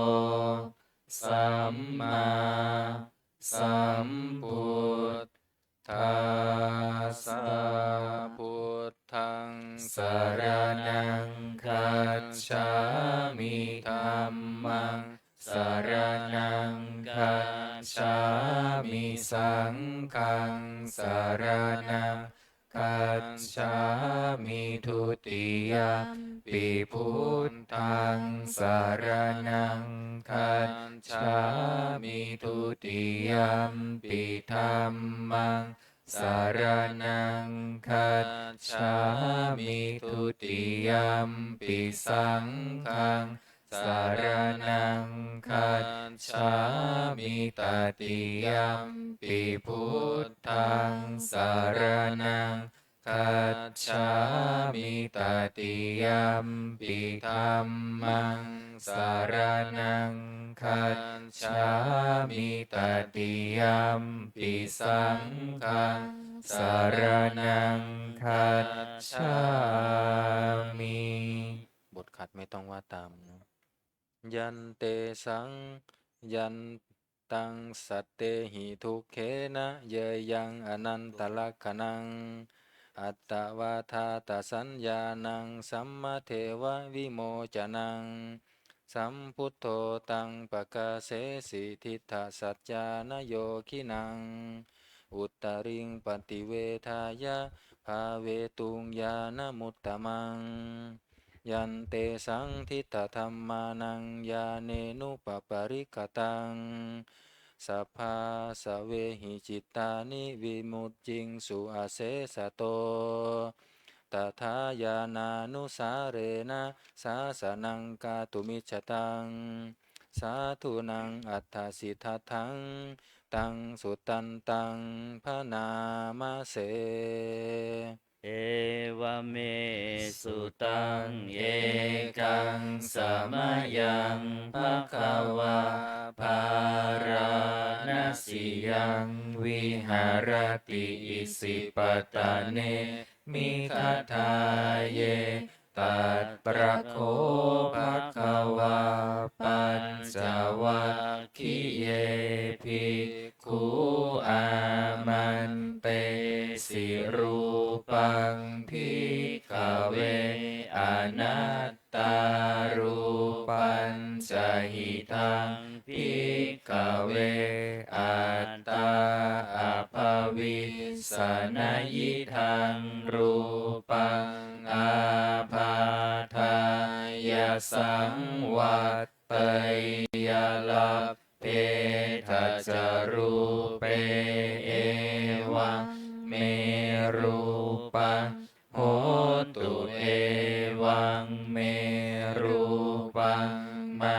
sammāsambuddhassa. Buddhaṃ saraṇaṃ gacchāmi. Dhammaṃ saraṇaṃ gacchāmi. Saṅghaṃ saraṇaṃ gacchāmi. Dutiyampi buddhaṃ saraṇaṃ gacchāmi. Dutiyampi dhammaṃ saraṇaṃ gacchāmi. Dutiyampi saṅghaṃ saraṇaṃ gacchāmi. Tatiyampi buddhaṃ saraṇaṃ gacchāmi. Tatiyampi dhammaṃ saraṇaṃ gacchāmi. Tatiyampi saṅghaṃ saraṇaṃ gacchāmi. บทขัดไม่ต้องว่าตามนะ Yantesaṃ yantaṃ sattehi dukkhena yeyaṃ anantalakkhaṇaṃ atthāvādhātasaññāṇaṃ sammadeva vimocanaṃ. Sambuddho taṃ pakāsesi diṭṭhasaccāna yoginaṃ uttariṃ paṭivedhāya bhāvetuṃ ñāṇamuttamaṃ. Yantesaṃ diṭṭhadhammānaṃ ñāṇenupaparikkataṃ sabbāsavehi cittāni vimucciṃsu asesato. Tathā ñāṇānusārena sāsanaṃ kātumijjhataṃ sādhūnaṃ atthāsi daṭṭhaṃ taṃ sudantaṃ bhaṇāma se. Evaṃ me sutaṃ. Ekaṃ samayaṃ bhagavā bārāṇasiyaṃ viharati isipatane migadāye. Tatra kho bhagavā pañcavaggiye bhikkhū āmantesi: Rūpaṃ bhikkhave anattā, rūpañca hidaṃ bhikkhave attā abhavissa, na hidaṃ rūpaṃ ābādhāya saṃvatteyya, lab ca rūpe evaṃ me rūpaṃ hotu, evaṃ me rūpaṃ mā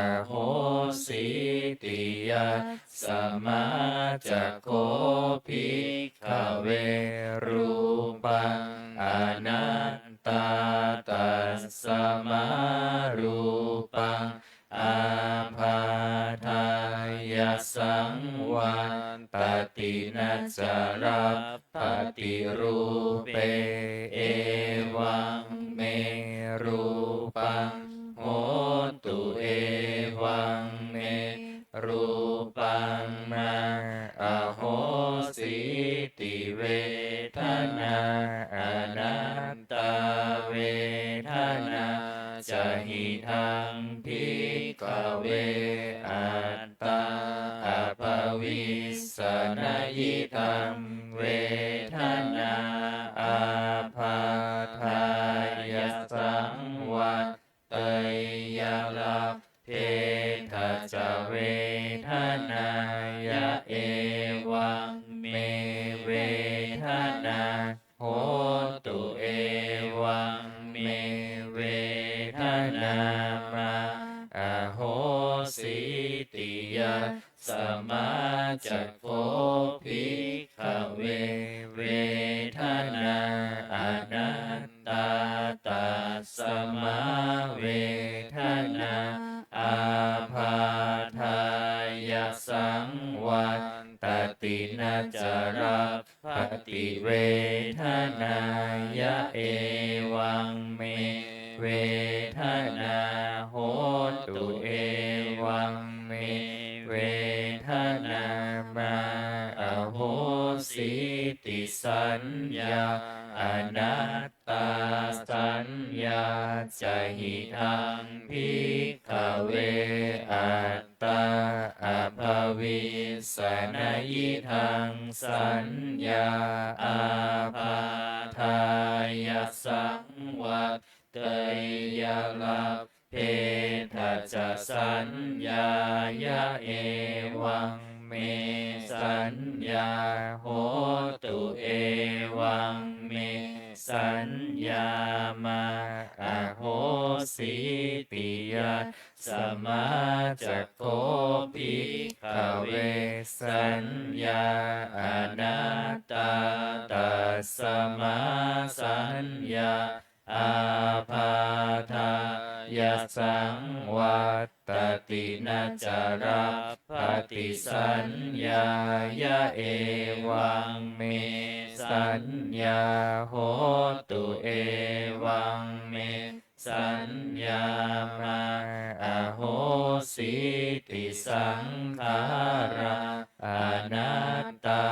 ahosīti. Yasmā ca kho bhikkhave rūpaṃ anattā, tasmā rūpaṃ ābādhāya saṃvattati, na ca labbhati rūpe evaṃ me rūpaṃ hotu, evaṃ me rūpaṃ mā ahosīti. Vedanā anattā, vedanā ca hidaṃ bhikkhave attā abhavissa, na hidaṃ vedanā ābādhāya saṃvatteyya. Labbhetha ca vedanāya evaṃ me vedanā hotu, evaṃ me vedanā mā ahosīti. Yasmā ca kho bhikkhave vedanā anattā, tasmā vedanā ābādhāya saṃvattati, na ca labbhati vedanāya evaṃ me vedanā hotu, evaṃ me vedanā mā ahosīti. Saññā anattā, saññā ca hidaṃ bhikkhave attā abhavissa, na hidaṃ saññā ābādhāya saṃvatteyya. Labbhetha ca saññāya evaṃ me saññā hotu, evaṃ me saññā mā ahosīti. Yasmā ca kho bhikkhave saññā anattā, tasmā saññā ābādhāya saṃvattati, na ca labbhati saññāya evaṃ me saññā hotu, evaṃ me saññā mā ahosīti. Saṅkhārā anattā,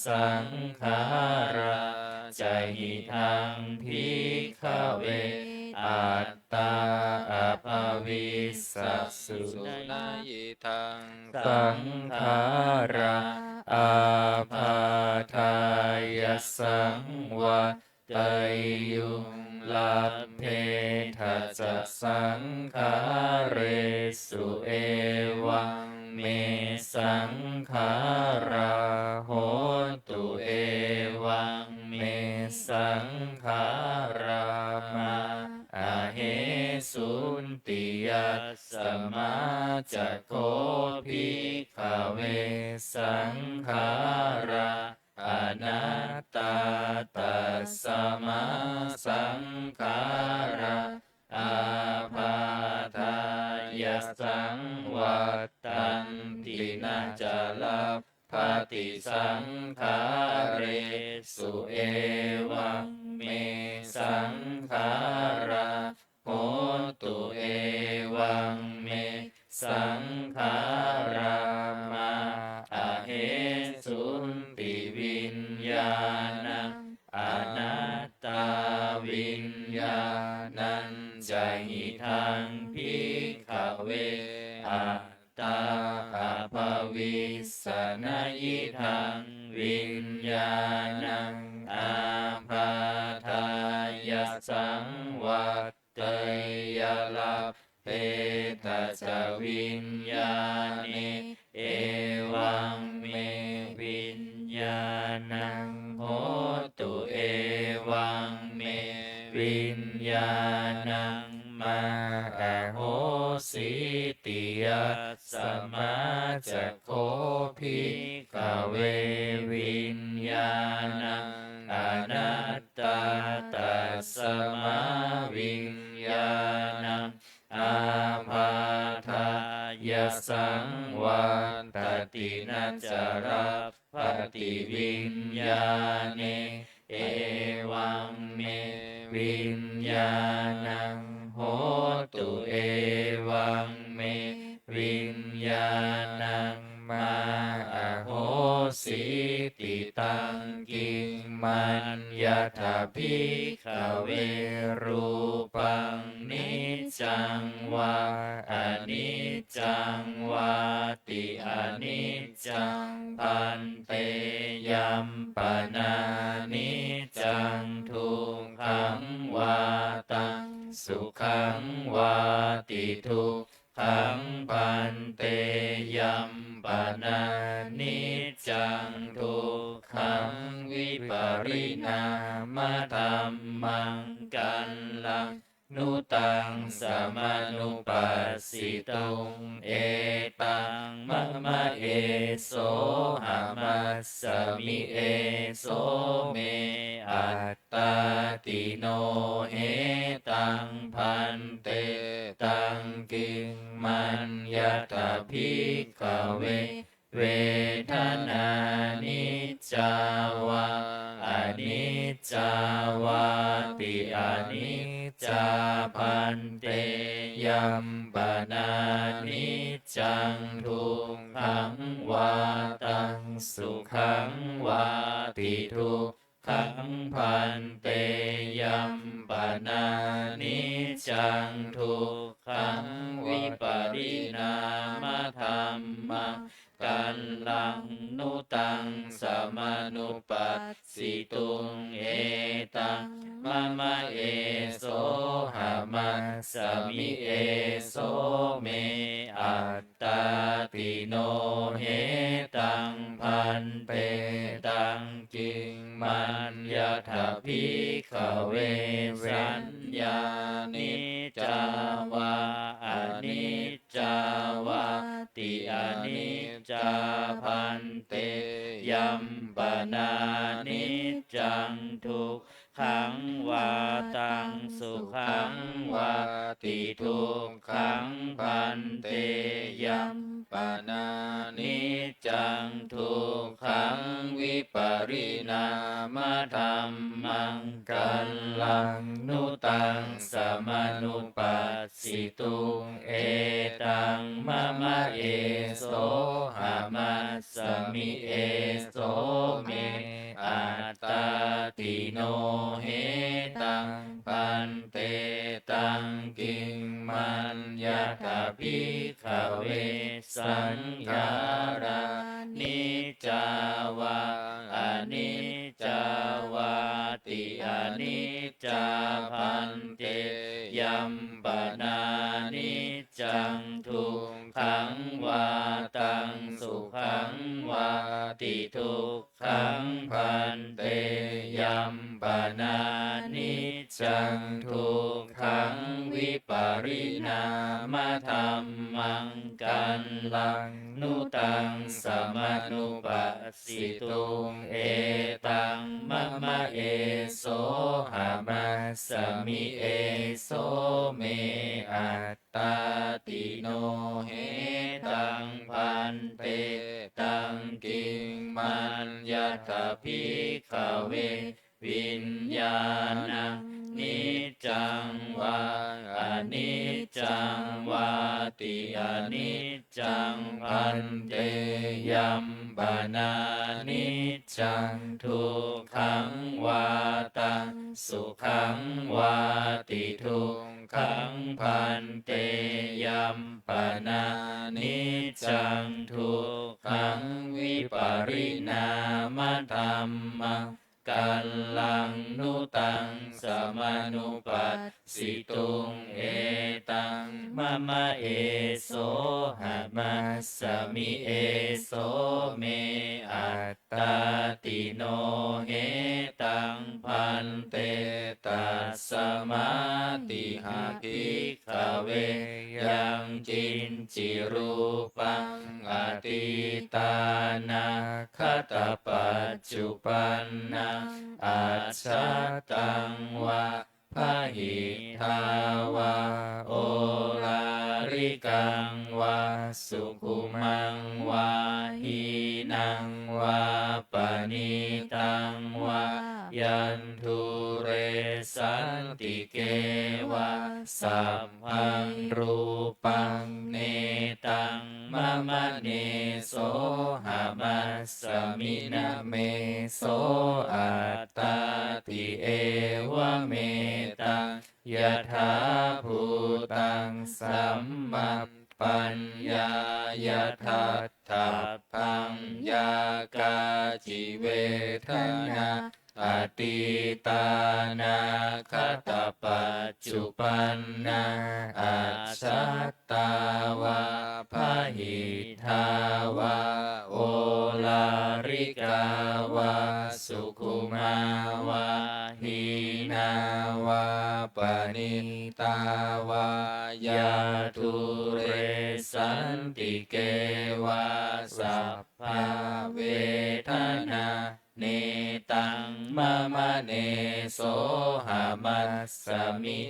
saṅkhārā ca hidaṃ bhikkhave attā abhavissa, sunayiddhaṃ saṅkhārā ābādhāya saṃvat teyyuṃ. Labbhetha ca saṅkhāresu evaṃ me saṅkhārā hontu, evaṃ me saṅkhārā mā ahesunti. Yasmā ca kho bhikkhave saṅkhārā anattā, tasmā saṅkhārā ābādhāya saṃvattanti, na ca labbhati saṅkhāresu evaṃ me saṅkhārā hontu, evaṃ me saṅkhārā mā ahesunti. Viññāṇaṃ anattā, viññāṇañca hidaṃ bhikkhave attā abhavissa, na hidaṃ viññāṇaṃ ābādhāya saṃvatteyya. Labbhetha ca viññāṇe, evaṃ me viññāṇaṃ hotu, evaṃ me viññāṇaṃ mā ahosīti. Yasmā ca kho bhikkhave viññāṇaṃ anattā, tasmā viññāṇaṃ ābādhāya saṃvattati, na ca labbhati viññāṇe, evaṃ me viññāṇaṃ hotu, evaṃ me viññāṇaṃ mā ahosīti. Taṃ kiṃ maññatha bhikkhave, rūpaṃ niccaṃ vā aniccaṃ vāti? Aniccaṃ bhante. Yampanāniccaṃ, dukkhaṃ vā taṃ sukhaṃ vāti? Duk khaṃ bhante. Yampanāniccaṃ, dukkhaṃ vipariṇāmadhammaṃ, kallaṃ nu taṃ samanupassituṃ, etaṃ mama, esohamasmi, eso me at tāti. No hetaṃ bhante. Taṃ kiṃ maññatha bhikkhave, vedanā niccā vā aniccā vāti? Aniccā bhante. Yampanāniccaṃ, dukkhaṃ vā taṃ sukhaṃ vāti? Duk khaṃ bhante. Yampanāniccaṃ, dukkhaṃ vipariṇāmadhammaṃ, kallaṃ nu taṃ samanupassituṃ, etaṃ mama, esohamasmi, eso me at tāti. No hetaṃ bhante. Taṃ kiṃ maññatha bhikkhave, saññā niccā vā aniccā vāti? Aniccā bhante. Yampanāniccaṃ, duk khaṃ vā taṃ sukhaṃ vāti? Dukkhaṃ bhante. Yampanāniccaṃ, dukkhaṃ vipariṇāmadhammaṃ, kallaṃ nu taṃ samanupas situṃ, etaṃ mama, esohamasmi, eso me attāti. No hetaṃ bhante. Taṃ kiṃ maññatha bhikkhave, saṅkhārā niccā vā aniccā vāti? Aniccā bhante. Yampanāniccaṃ, dukkhaṃ vā taṃ sukhaṃ vāti? Dukkhaṃ bhante. Yampanāniccaṃ, dukkhaṃ vipariṇāmadhammaṃ, kallaṃ nu taṃ samanupas situṃ, etaṃ mama, esohamasmi, eso me attāti. No hetaṃ bhante. Taṃ kiṃ maññatha bhikkhave, viññāṇaṃ niccaṃ vā aniccaṃ vāti? Aniccaṃ bhante. Yampanāniccaṃ, dukkhaṃ vā taṃ sukhaṃ vāti? Dukkhaṃ bhante. Yampanāniccaṃ, dukkhaṃ vipariṇāmadhammaṃ, kallaṃ nu taṃ samanupassituṃ. Etaṃ mama esohamasmi, eso me attāti. No hetaṃ bhante, tasmātiha bhikkhave yaṅkiñci rūpaṃ atītānāgatapaccuppannaṃ ajjhattaṃ vā bahiddhā vā oḷārikaṃ vā sukhumaṃ vā hīnaṃ vā paṇītaṃ vā yandūre santike vā sab baṃ rūpaṃ netaṃ mama nesohamasmi, na me so attāti. Evametaṃ yathābhūtaṃ sammappaññāya daṭṭhabbaṃ. Yā kāci vedanā atītānāgatapaccuppannaṃ ajjhattā vā bahiddhā vā oḷārikā vā sukhumaṃ vā hīnaṃ vā paṇītaṃ vā yā dūre santike vā sabbā vedanā netaṃ mama nesohamasmi,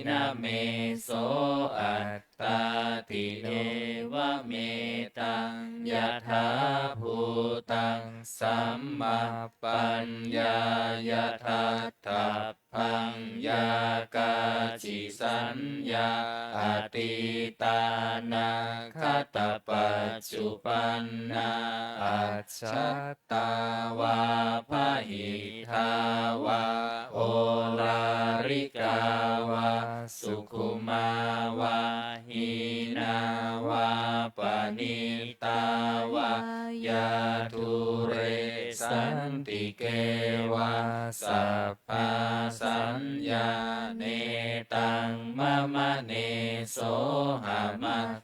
na me so attāti. Evametaṃ yathābhūtaṃ sammappaññāya daṭṭhabbaṃ. Yā kāci saññā atītānāgatapaccuppannaṃ ajjhat tā vā bahiddhā vā oḷārikā vā sukhumaṃ vā hīnaṃ vā paṇītaṃ vā yā dūre santike vā sabbā saññā netaṃ mama nesohamas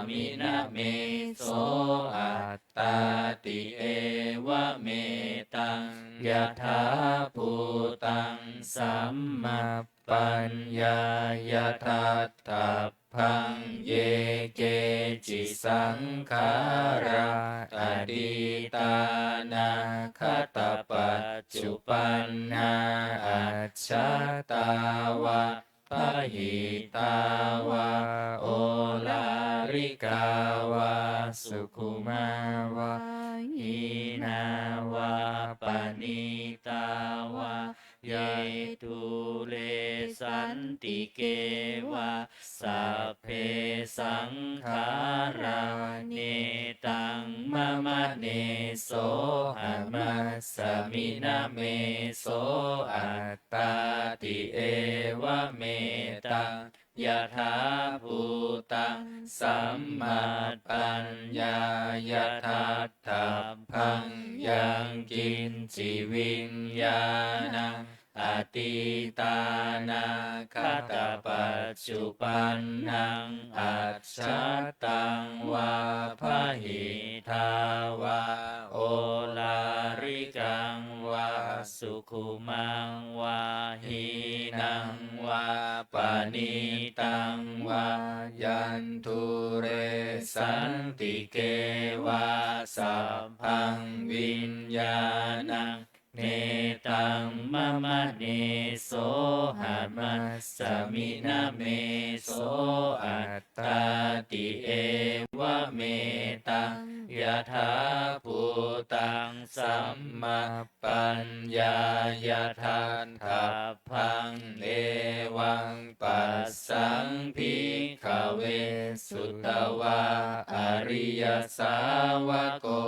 mi, na me so attāti. Evametaṃ yathābhūtaṃ sammappaññāya daṭṭhabbaṃ. Ye keci saṅkhārā atītānāgatapaccuppannaṃ ajjhattā vā bahiddhā vā oḷārikā vā sukhumaṃ vā hīnaṃ vā paṇītaṃ vā ye dūre santike vā sabbe saṅkhārā netaṃ mama nesohamasmi, na me so attāti. Evametaṃ yathābhūtaṃ sammappaññāya daṭṭhabbaṃ. Yaṅkiñci viññāṇaṃ atītānāgatapaccuppannaṃ ajjhattaṃ vā bahiddhā vā oḷārikaṃ vā sukhumaṃ vā hīnaṃ vā paṇītaṃ vā yandūre santike vā sabbaṃ viññāṇaṃ netaṃ mama nesohamasmi, na me so attāti. Evametaṃ yathābhūtaṃ sammappaññāya daṭṭhabbaṃ. Evaṃ passaṃ bhikkhave sutavā ariyasāvako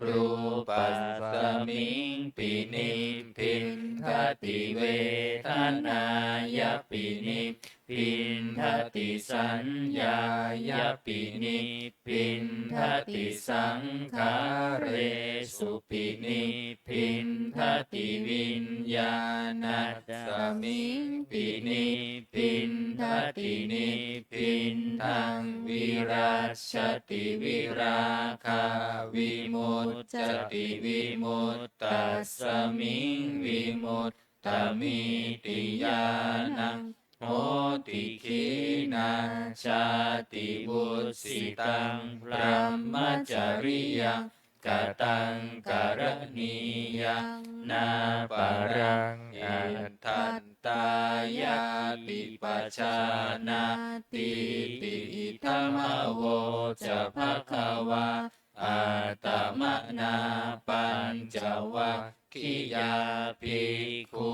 rūpasmiṃpi nibbindati vedanāyapi nib nibbindati, saññāyapi nibbindati, saṅkhāresupi nibbindati, viññāṇasmiṃpi nibbindati, nibbindaṃ virajjati, virāgā vimuccati, vimuttasmiṃ vimuttamitti ñāṇaṃ hoti. Khīṇā jāti, vusitaṃ brahmacariyaṃ, kataṃ karaṇīyaṃ, nāparaṃ itthattāyāti pajānātīti. Idamavoca bhagavā. Attamanā pañcavaggiyā bhikkhū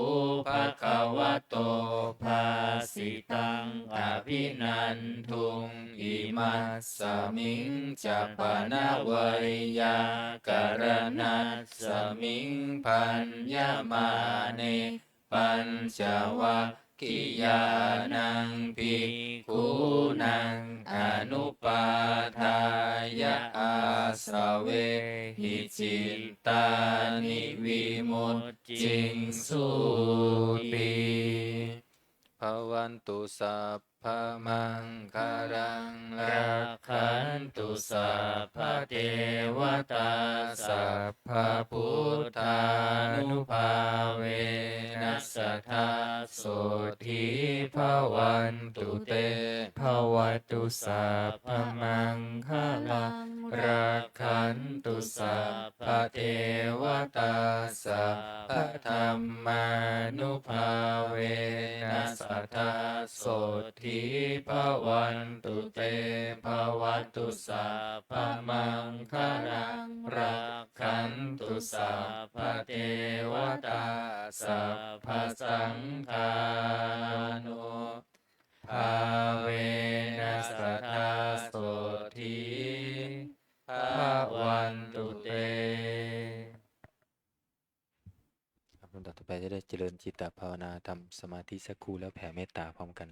bhagavato bhāsitaṃ abhinanduṃ. Imasmiñca pana veyyākaraṇasmiṃ bhaññamāne pañcavaggiyānaṃ bhikkhūnaṃ anupādāya āsavehi cittāni vimucciṃsūti. Bhavantu sabbamaṅgalaṃ, rakkhantu sabbadevatā, sabbabuddhānubhāvena sadā sotthī bhavantu te. Bhavatu sabbamaṅgalaṃ, rakkhantu sabbadevatā, sabbadhammānubhāvena sadā sotthī bhavantu te. Bhavatu sabbamaṅgalaṃ, rakkhantu sabbadevatā, sabbasaṅghānubhāvena sadā sotthī bhavantu te. ครับ ลำดับต่อไปจะได้เจริญจิตตภาวนา ทำสมาธิสักครู่แล้วแผ่เมตตาพร้อมกัน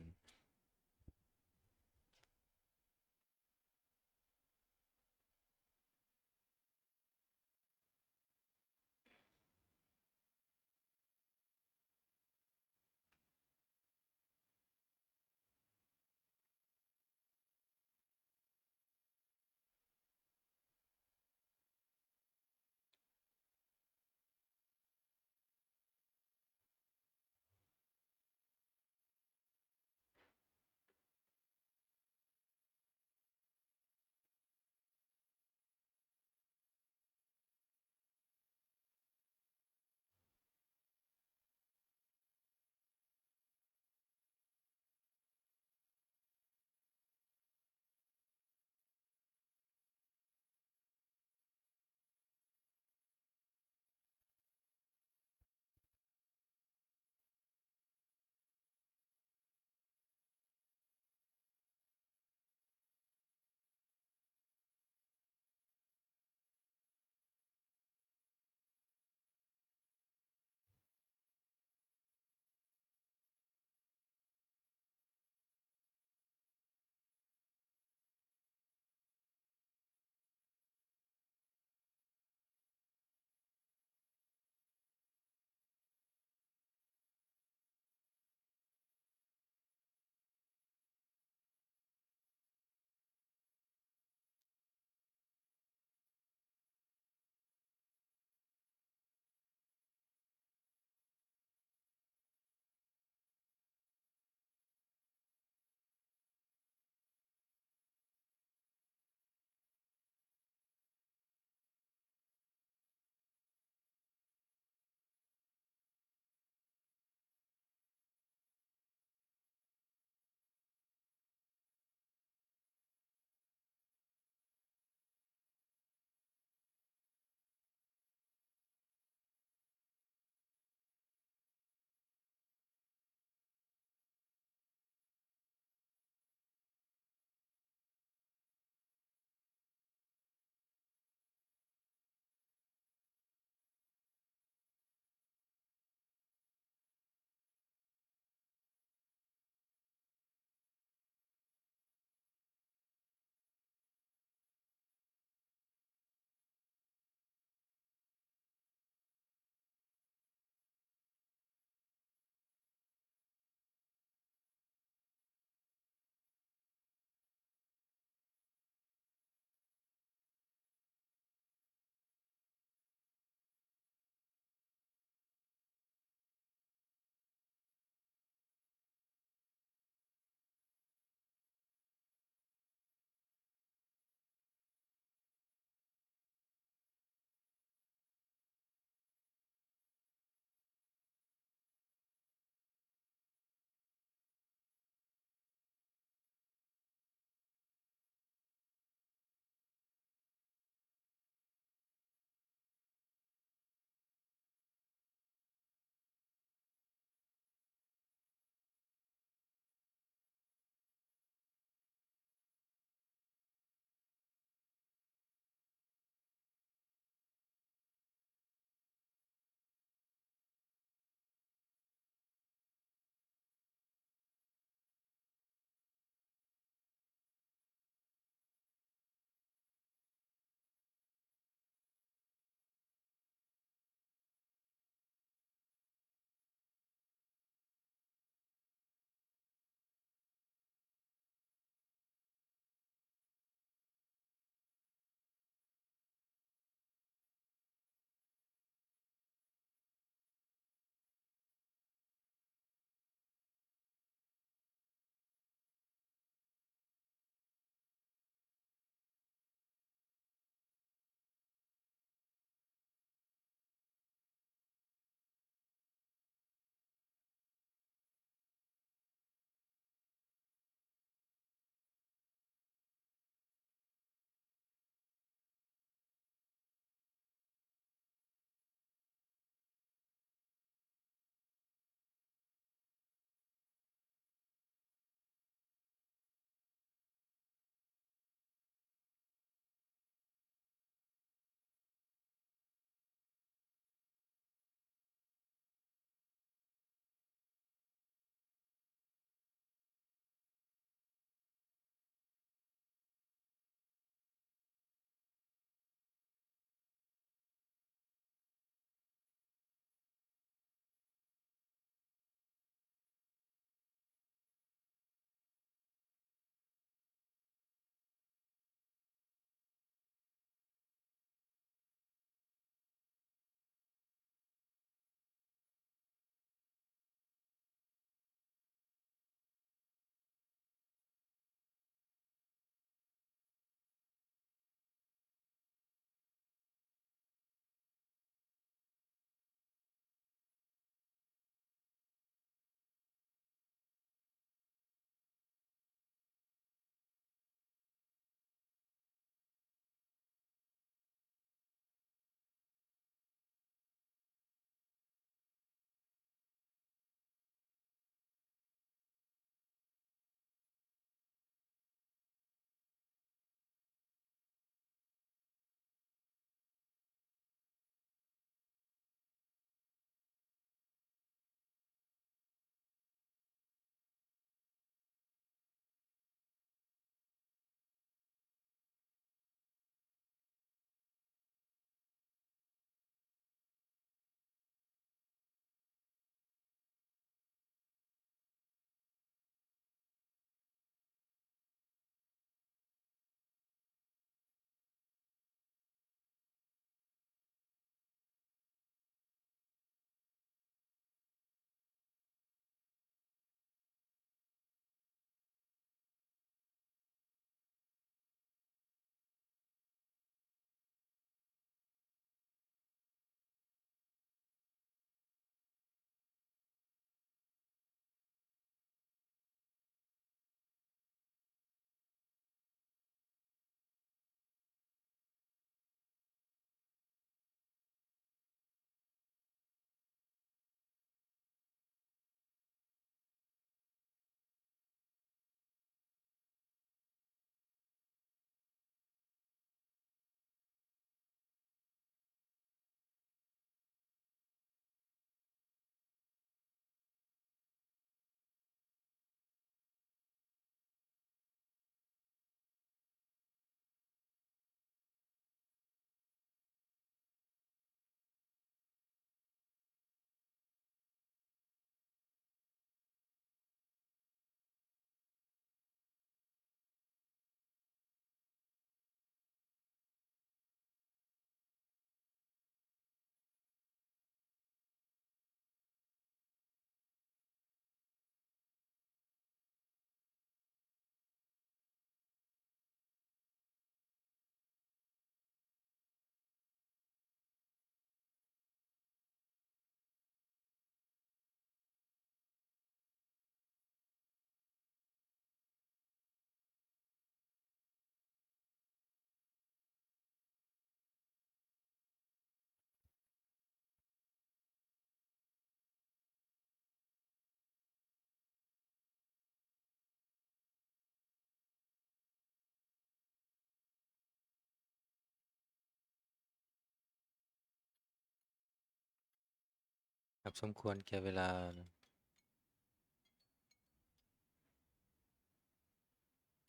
ครับ สมควรแก่เวลา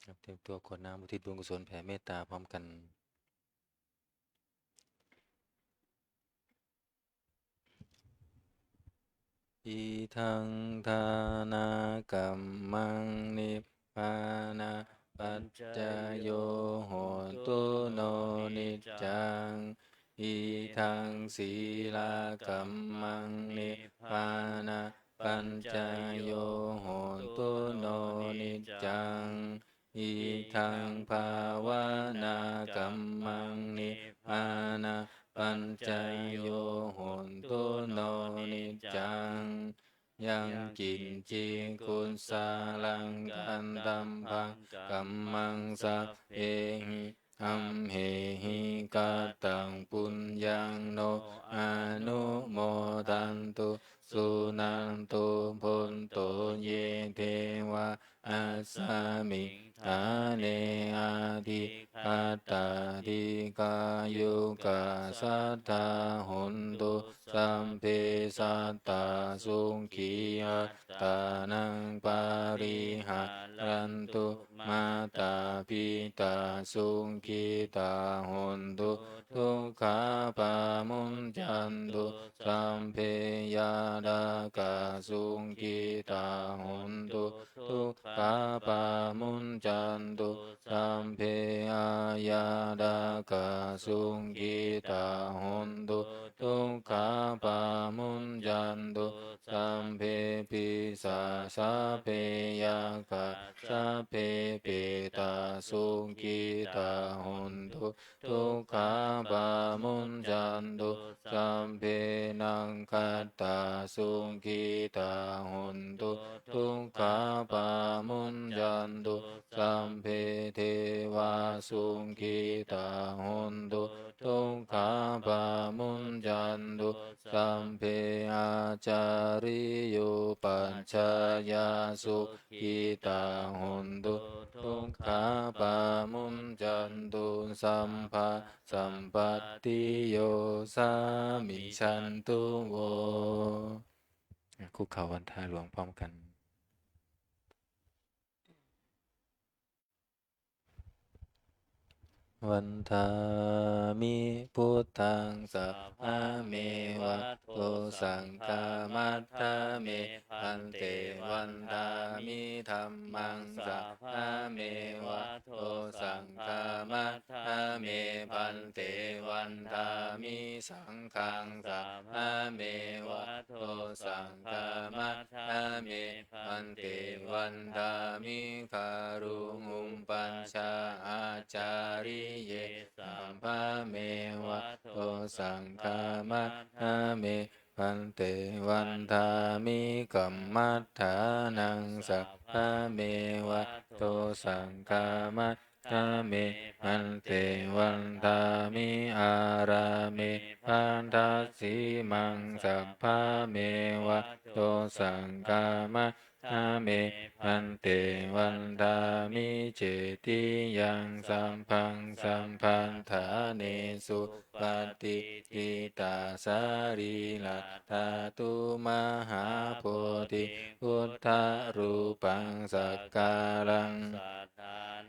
ครับ เตรียมตัวกรวดน้ำอุทิศบุญกุศลแผ่เมตตาพร้อมกัน Idaṃ dānakammaṃ nibbānapaccayo hotu no niccaṃ. Idaṃ sīlakammaṃ nibbānapaccayo hotu no niccaṃ. Idaṃ bhāvanākammaṃ nibbānapaccayo hotu no niccaṃ. Yaṃ kiñci kusalaṃ kattabbaṃ kammaṃ sabbehi amhehi kataṃ puññaṃ no anumodantu suṇantu bhonto ye devā asmiṃ ṭhāne adhigatā dīghāyukā sadā hontu sabbe sattā sukhī attānaṃ pariharantu. Mātā pitā sukhitā hontu dukkhā pamuñcantu sabbe ñātakā sukhitā hontu dukkhā pamuñcantu sabbe aññātakā sukhitā hontu dukkhā pamuñcantu sabbe pisā sabbe yakkhā sabbe petā sukhitā hontu dukkhā pamuñcantu sabbe nakkhattā sukhitā hontu dukkhā pamuñcantu sabbe devā sukhitā hontu dukkhā pamuñcantu sabbe ācariyupajjhāyā sukhitā hontu dukkhā pamuñcantu sabbasampattiyo samijjhantu vo. อ่ะ คุกเข่าวันทาหลวงพร้อมกัน Vandāmi buddhaṃ sabbameva to saṅghamatha me bhante. Vandāmi dhammaṃ sabbameva to saṅghamatha me bhante. Vandāmi saṅghaṃ sabbameva to saṅghamatha me bhante. Vandāmi guruṃ upajjhāyācariye sabbameva to saṅghamatha me bhante. Vandāmi kammaṭṭhānaṃ sabbameva to saṅghamatha me bhante. Vandāmi ārāme bhaddasīmaṃ sabbameva to saṅghamatha me bhante. Vandāmi cetiyaṃ sabbaṃ sabbaṭṭhānesu patiṭṭhitā sarīradhātu mahābodhi buddharūpaṃ sakkāraṃ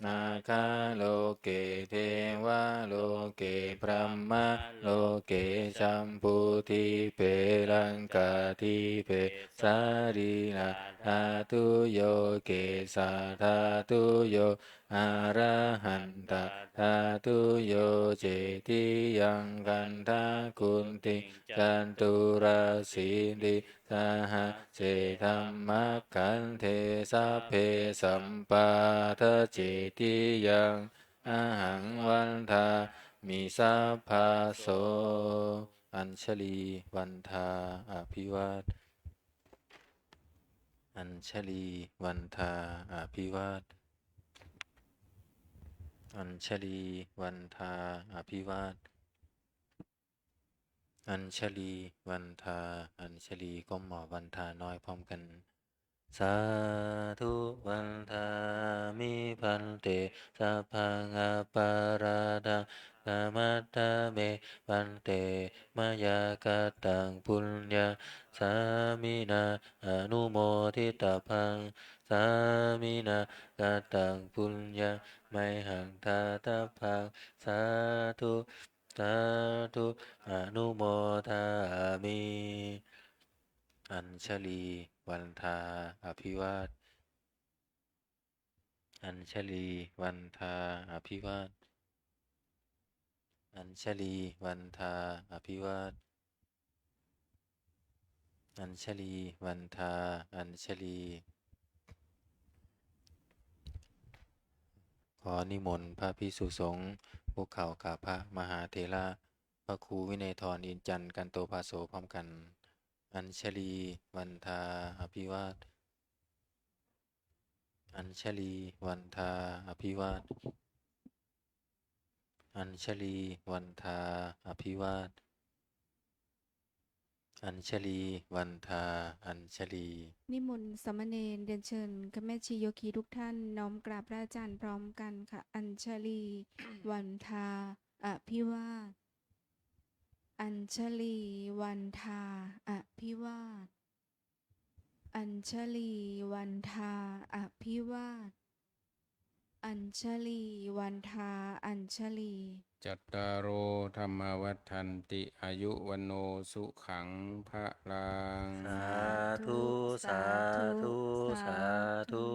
nāgaloke devaloke brahmaloke jambudīpe laṅkādīpe sarīradhātuyo kesadhātuyo arahatadhātuyo cetiyaṃ gandhakuṭiṃ caturāsīti sahase dhammakkhandhe sabbe sabbāta cetiyaṃ ahaṃ vandāmi sabbaso. Añjalī vandā abhivād. Añjalī vandā abhivād. Añjalī vandā abhivād. Añjalī vandā, añjalī ก้มหมอบวันทาน้อยพร้อมกัน Sādhu vandāmi bhante, sabbaṃ aparādhaṃ Āgatamantā me bhante, mayā kataṃ puññaṃ sāminā anumoditabbaṃ, sāminā kataṃ puññaṃ mayhaṃ dātabbaṃ. Sādhu, sādhu, anumodāmi. Añjalī vandā abhivād. Añjalī vandā abhivād. Añjalī vandā abhivād. Añjalī vandā añjalī. ขอนิมนต์พระภิกษุสงฆ์คุกเข่ากราบพระมหาเถระ พระครูวินัยธร อินจันทร์ กันโตภาโส พร้อมกัน Añjalī vandā abhivād. Añjalī vandā abhivād. Añjalī vandā abhivād. Añjalī vandā añjalī. นิมนต์สามเณรเรียนเชิญข้าแม่ชีโยคีทุกท่านน้อมกราบพระอาจารย์พร้อมกันค่ะ Añjalī vandā abhivād. Añjalī vandā abhivād. Añjalī vandā abhivād. Añjalī vandā añjalī. Cattāro dhammā vaḍḍhanti, āyu vaṇṇo sukhaṃ balaṃ. Sādhu, sādhu, sādhu.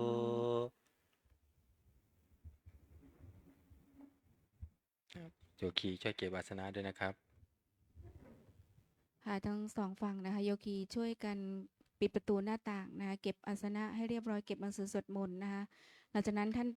โยคีช่วยเก็บอาสนะด้วยนะครับ ค่ะ ทั้งสองฝั่งนะคะ โยคีช่วยกันปิดประตูหน้าต่างนะคะ เก็บอาสนะให้เรียบร้อย เก็บหนังสือสวดมนต์นะคะ หลังจากนั้นท่าน